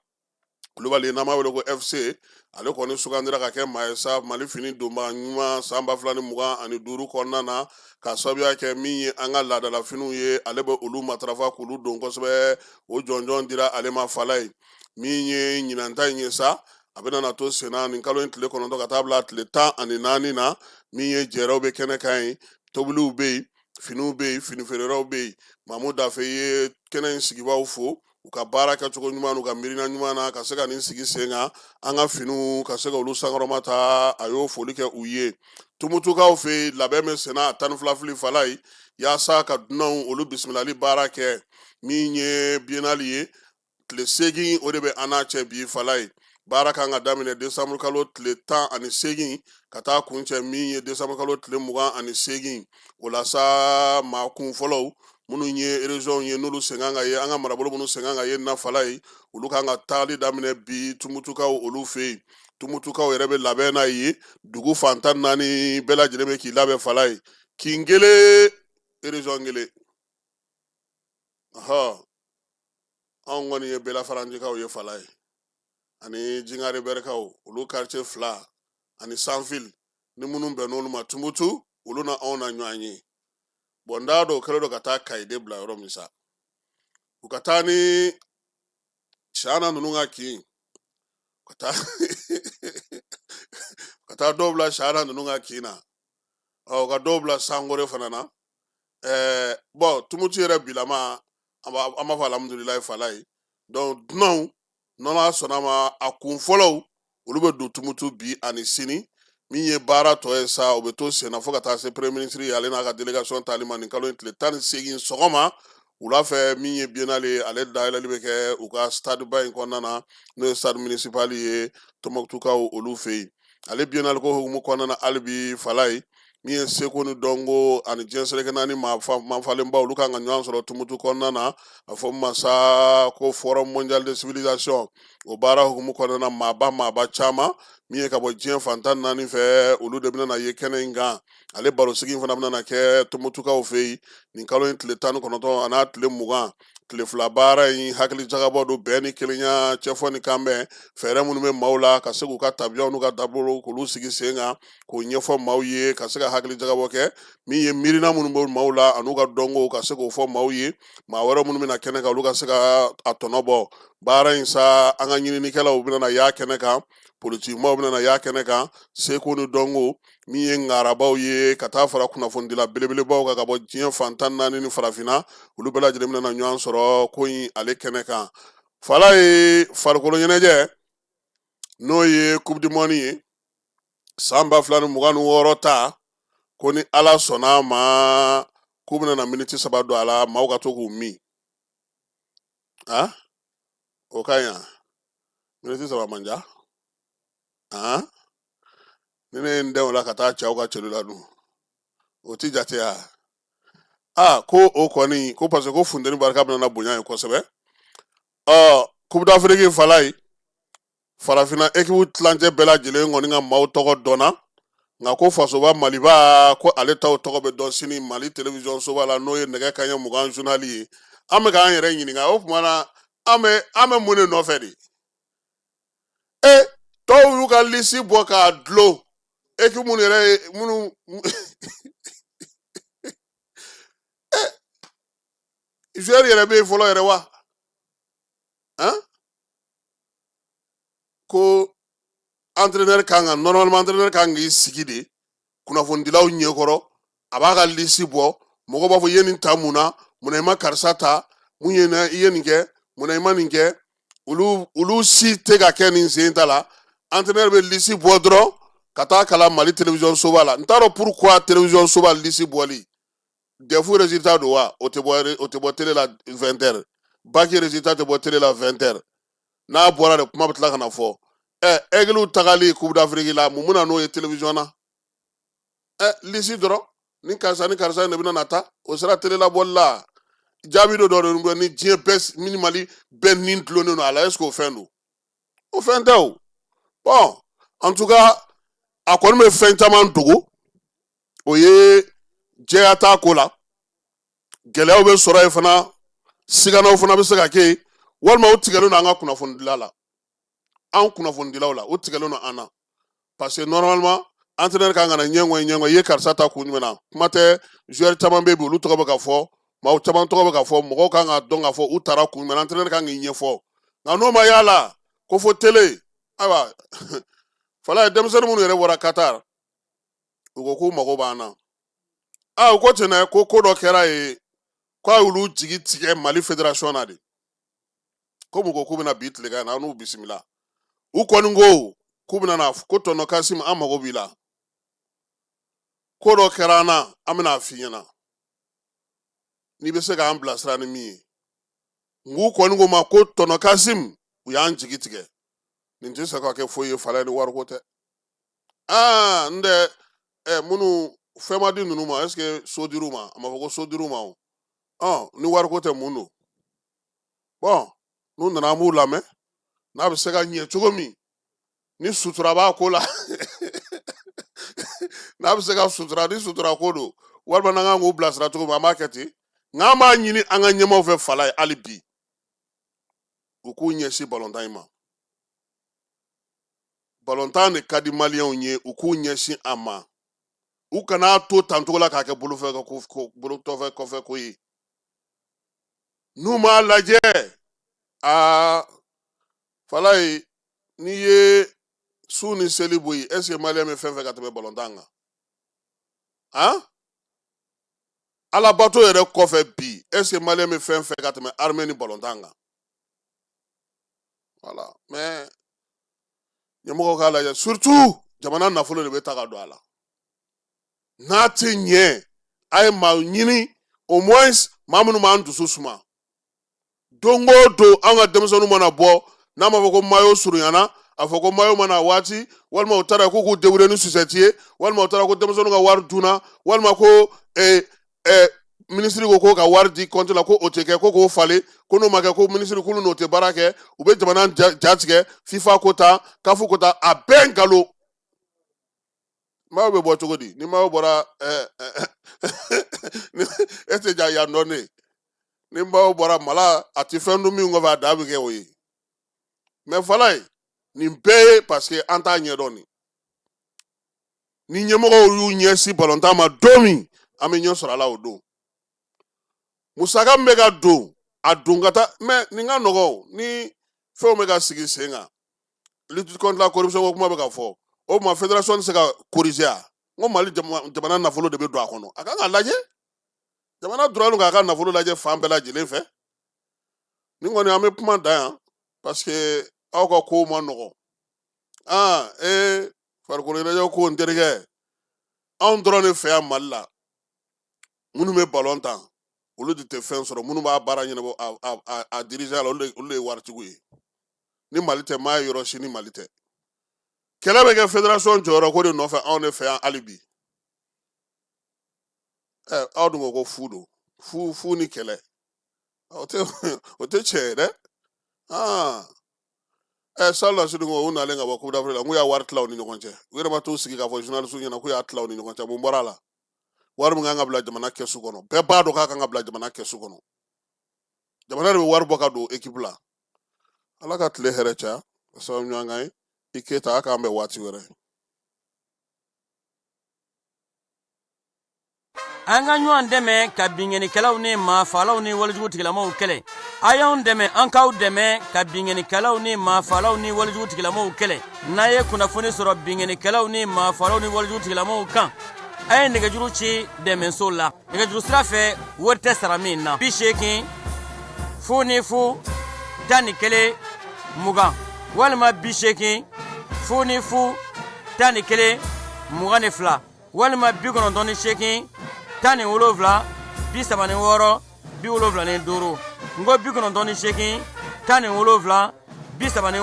Kulubali n'an b'a wele ko FC, ale kɔni sugandira ka kɛ maa ye sa Mali fini donba ɲuman san 2025 kɔnɔna na, ka sababuya kɛ min ye an ka laadalafiniw ye, ale bɛ olu matarafa k'olu don kosɛbɛ. O jɔnjɔn dira ale ma. Falaye, min ye ɲinan ta in ye sa, a bɛna na to senna nin kalo in tile 9 ka taa bila tile 14 na. Min ye jɛrɛw bɛ kɛnɛ kan yen, tobiliw bɛ yen, finiw bɛ yen, fini feereyɔrɔw bɛ yen. Mamu Dafe ye kɛnɛ in sigibaaw fo u ka baara kɛcogo ɲuman, u ka miirina ɲuman na ka se ka nin sigi sen kan, an ka finiw ka se ka olu sankɔrɔma ta. A y'o foli kɛ u ye. Tumutukaw fɛ yen, labɛn bɛ senna a 12 fili Falaye, yaasa ka dunanw olu bisimilali baara kɛ. Min ye biennale ye, tile 8 o de bɛ an n'a cɛ bi Falaye. Baara kan ka daminɛ desanburu kalo tile 18 ka taa kuncɛ min ye desanburu kalo tile 28. O la sa, maa kun fɔlɔw minnu ye région ye, n'olu sen kan ka ye, an ka marabolo minnu sen kan ka ye na Falaye, olu kan ka taali daminɛ bi Tumutukaw olu fɛ yen. Tumutukaw yɛrɛ bɛ labɛn na ye, dugu fan 14 bɛɛ lajɛlen bɛ k'i labɛn Falaye. Kin kelen, région kelen. Ɔhɔ, anw kɔni ye Belafaranjikaw ye Falaye, ani Jingare Bɛrɛkaw, olu quartier 2, ani Sanfil ni minnu bɛnn'olu ma Tumutu, olu na anw na ɲɔgɔn ye. Bɔn, n t'a dɔn o kɛlen don ka taa Kayi de bila yɔrɔ min sa, u ka taa ni Siyana ninnu ka kin, ka taa dɔw bila Siyana ninnu ka kin na, ɔ ka dɔw bila Sankore fana na. Bɔn, Tumutu yɛrɛ bilama, an b'a fɔ alhamdulilayi Falaye. Donc dunanw, n'Ala sɔnna ma, a kun fɔlɔw olu bɛ don Tumutu bi ani sini. Min ye baara tɔ ye sa, o bɛ to senna fo ka taa se premier ministre ye, ale n'a ka délégation taali ma nin kalo in tile 18 sɔgɔma wula fɛ. Min ye biennale ye, ale dayɛlɛli bɛ kɛ u ka stade ba in kɔnɔna na, n'o ye stade municipal ye Tɔnbɔkutukaw olu fɛ yen. Ale biennale ko hukumu kɔnɔna na hali bi Falaye, min ye seko ni dɔnko ani diɲɛ seleke naani maafalenba, olu kan ka ɲɔgɔn sɔrɔ Tumutu kɔnɔna na, a fɔ ma sa ko Forum mondial de civilisation. O baara hukumu kɔnɔna na, maaba maaba caman min ye ka bɔ diɲɛ fan 14 fɛ, olu de bɛna ye kɛnɛ in kan. Ale barosigi in fana bɛna kɛ Tumutukaw fɛ yen nin kalo in tile 19 an'a tile 20, tile 2 baara in. Hakili jagabɔ don, bɛn ni kelenya, cɛfɔ ni kanbɛn, fɛɛrɛ minnu bɛ maaw la ka se k'u ka tabiyaw n'u ka taabolo k'olu sigi sen kan, k'o ɲɛfɔ maaw ye, ka se ka hakili jagabɔ kɛ. Min ye miirina minnu bɛ maaw la an'u ka dɔnko, ka se k'o fɔ maaw ye, maa wɛrɛ minnu bɛna kɛnɛ kan, olu ka se ka a tɔnɔ bɔ baara in sa. An ka ɲininikɛlaw bɛna y'a kɛnɛ kan, politikimaaw bɛna y'a kɛnɛ kan, seko ni dɔnko, min ye ŋarabaw ye, ka taa fara kunnafonidila belebelebaw kan ka bɔ diɲɛ fan 14 ni farafinna, olu bɛɛ lajɛlen bɛna ɲɔgɔn sɔrɔ ko in ale kɛnɛ kan. Falaye, farikolo ɲɛnajɛ, n'o ye coupe du monde ye san 2026 ta, ko ni Ala sɔnna a ma, k'u bɛna na miniti 3 don a la, maaw ka to k'u min. A o ka ɲi, miniti 3 man ca. Ni ne ye n dɛn o la ka taa cɛw ka celu la dun, o ti jate ya? Aa, ko o kɔni ko parce que ko funteni barika bɛna na bonya yen kosɛbɛ. Ɔ, coupe d'Afrique Falaye, farafinna ekipu tilancɛ bɛɛ lajɛlen kɔni ka maaw tɔgɔ dɔnna, nka ko fasoba Maliba, ko ale taw tɔgɔ bɛ dɔn sini Mali télévision soba la, n'o ye nɛgɛ kanɲɛ 20 journal ye. An bɛ k'an yɛrɛ ɲininka, o tuma na an bɛ mun de nɔfɛ de? E, tɔw y'u ka lisi bɔ k'a dulon, ekipu minnu yɛrɛ ye minnu joueur yɛrɛ bɛ yen fɔlɔ yɛrɛ wa? Han, ko entraîneur kan ka, normalement entraîneur kan k'i sigi de kunnafonidilaw ɲɛkɔrɔ, a b'a ka lisi bɔ, mɔgɔw b'a fɔ i ye nin ta mun na, munna i ma karisa ta, mun ye na i ye nin kɛ, munna i ma nin kɛ. Olu si tɛ ka kɛ nin sen ta la. Entraîneur bɛ lisi bɔ dɔrɔn ka taa kalan Mali télévision soba la. N t'a dɔn pourquoi télévision soba lisi bɔli. DEF résultat don wa? O tɛ bɔ, o tɛ bɔ télé la 20 heures. Bac résultat tɛ bɔ télé la 20 heures. N'a bɔra de, kuma bɛ tila ka na fɔ. Ɛ, Aigles tagali Coupe d'Afrique la, mun bɛna n'o ye télévision na? Ɛ, lisi dɔrɔn, ni karisa ni karisa de bɛna na taa, o sera télé la bɔli la, jaabi dɔ dɔ de ni diɲɛ bɛɛ ni Mali bɛɛ ni dulonnen don a la. Est ce que o fɛn don? O fɛn tɛ o. Bon, en tout cas, a kɔni bɛ fɛn caman dogo. O ye jɛya t'a ko la, gɛlɛyaw bɛ sɔrɔ yen fana, siganaw fana bɛ se ka kɛ yen, walima u tigɛlen don an ka kunnafonidila la. anw kunnafonidilaw la, u tigɛlen don an na, parce que normalement entraîneur kan ka na ɲɛŋɔ ɲɛŋɔ i ye karisa ta kun jumɛn na. Kuma tɛ, joueur caman bɛ bi, olu tɔgɔ bɛ ka fɔ, maaw caman tɔgɔ bɛ ka fɔ, mɔgɔw kan ka dɔn k'a fɔ u tara kun jumɛn na, entraîneur kan k'i ɲɛfɔ. Nka n'o ma y'a la ko fo télé, ayiwa Falaye, denmisɛnnin minnu yɛrɛ bɔra Qatar, u ko k'u mago b'an na. Aa, u ko ten dɛ, ko ko dɔ kɛra yen, k'a y'olu jigi tigɛ Mali fédération na de. Komi u ko k'u bɛna bi tilegan na, an n'u bisimila. U kɔni ko k'u bɛna na, ko tɔnɔ Kasim, an mago b'i la, ko dɔ kɛra an na, an bɛna a f'i ɲɛna n'i bɛ se k'an bilasira ni min ye. Nk'u kɔni ko ma ko tɔnɔ Kasim, u y'an jigi tigɛ. Nin tɛ se ka kɛ foyi ye Falaye, ni wariko tɛ. Aa, n tɛ ɛ minnu fɛn ma di ninnu ma, est ce que so dir'u ma? A ma fɔ ko so dir'u ma o. Ɔ, ni wariko tɛ, mun don? Bɔn, n'u nana, an b'u lamɛn, n'a bɛ se ka ɲɛ cogo min, ni sutura b'a ko la, n'a bɛ se ka sutura, ni sutura ko don, walima n'an kan k'u bilasira cogo min, an b'a kɛ ten. Nka an b'a ɲini an ka ɲɛmaaw fɛ Falaye, hali bi u k'u ɲɛsin balontan in ma. Balontan de ka di maliyɛnw ye, u k'u ɲɛsin a ma, u kan'a to tancogo la k'a kɛ bolofɛ ko bolotɔfɛ kɔfɛ ko ye. N'u m'a lajɛ, aa Falaye, n'i ye su ni seli bɔ yen, est ce que maliyɛn bɛ fɛn fɛ ka tɛmɛ balontan kan? Han, alabato yɛrɛ kɔfɛ bi, est ce que maliyɛn bɛ fɛn fɛ ka tɛmɛ armée ni balontan kan? Voilà, mais ɲɛmɔgɔw k'a lajɛ, surtout jamana nafolo de bɛ ta ka don a la, n'a tɛ ɲɛ, a ye maa ɲini, au moins maa minnu b'an dusu suma. Don o don, an ka denmisɛnninw mana bɔ, n'a ma fɔ ko maillot surunyana, a fɔ ko maillot mana waati, walima u taara k'u k'u débrouiller ni sucette ye, walima u taara ko denmisɛnninw ka wari dunna, walima ko minisiri ko ko ka wari di compte la, ko o tɛ kɛ, ko k'o falen, ko n'o ma kɛ, ko minisiri k'olu n'o tɛ baara kɛ. U bɛ jamana ja tigɛ, FIFA ko tan, CAF ko tan, a bɛɛ nkalon. Maillot bɛ bɔ cogo di? Ni maillot bɔra, e tɛ ja yan dɔn ne. Ni maillot bɔra mala, a tɛ fɛn dun min kɔfɛ, a dan bɛ kɛ o ye. Mais Falaye, nin bɛɛ ye parce que an t'a ɲɛdɔn. Nin ni ɲɛmɔgɔw y'u ɲɛsin balontan ma don min, an bɛ ɲɛ sɔrɔ a la o don. Musaka min bɛ ka don, a don ka taa, mais nin ka nɔgɔn ni fɛnw bɛ ka sigi sen kan. Lutte contre la corruption ko kuma bɛ ka fɔ, o tuma fédération tɛ se ka corriger a? N ko Mali jamana nafolo de bɛ don a kɔnɔ, a kan ka lajɛ. Jamana droit k'a ka nafolo lajɛ fan bɛɛ lajɛlen fɛ. Nin kɔni, an bɛ kuma dan yan, parce que aw ka kow ma nɔgɔn. Aa ee, farikolo ɲɛnajɛ ko, n terikɛ, anw dɔrɔn de fɛ yan Mali la, minnu bɛ balon tan, olu de tɛ fɛn sɔrɔ. Minnu b'a baara ɲɛnabɔ, a diriger la, olu de ye waritigiw ye. Ni Mali tɛ, maa ye yɔrɔ si ni Mali tɛ. Kɛlɛ bɛ kɛ fédération jɔyɔrɔ ko de nɔfɛ anw de fɛ yan hali bi. Ɛ, aw dun ko ko fu don, fu fu ni kɛlɛ, o tɛ tiɲɛ ye dɛ. Aa ɛ, salon sini ko u nalen ka bɔ Coupe d'Afrique la, n k'u y'a wari tila u ni ɲɔgɔn cɛ. U yɛrɛ ma t'u sigi k'a fɔ journaliste ɲɛna k'u y'a tila u ni ɲɔgɔn cɛ. Mun bɔra a la? Wari min kan ka bila jamana kɛsu kɔnɔ, bɛɛ b'a dɔn k'a kan ka bila jamana kɛsu kɔnɔ. Jamana de bɛ wari bɔ ka don équipe la. Ala ka tile hɛrɛ caya, ka sababu ɲuman k'an ye. I Keyita, a k'an bɛn waati wɛrɛ. An ka ɲɔgɔn dɛmɛ ka binkannikɛlaw ni maafalaw ni walejugu tigilamaw kɛlɛ. A y'anw dɛmɛ, an k'aw dɛmɛ ka binkannikɛlaw ni maafalaw ni walejugu tigilamaw kɛlɛ. N'a ye kunnafoni sɔrɔ binkannikɛlaw ni maafalaw ni walejugu tigilamaw kan, a ye nɛgɛjuru ci dɛmɛso la nɛgɛjuru sira fɛ, wari tɛ sara min na: 80 00 11 20, walima 80 00 11 22, walima 98 17 36 75. N ko 98 17 36 45.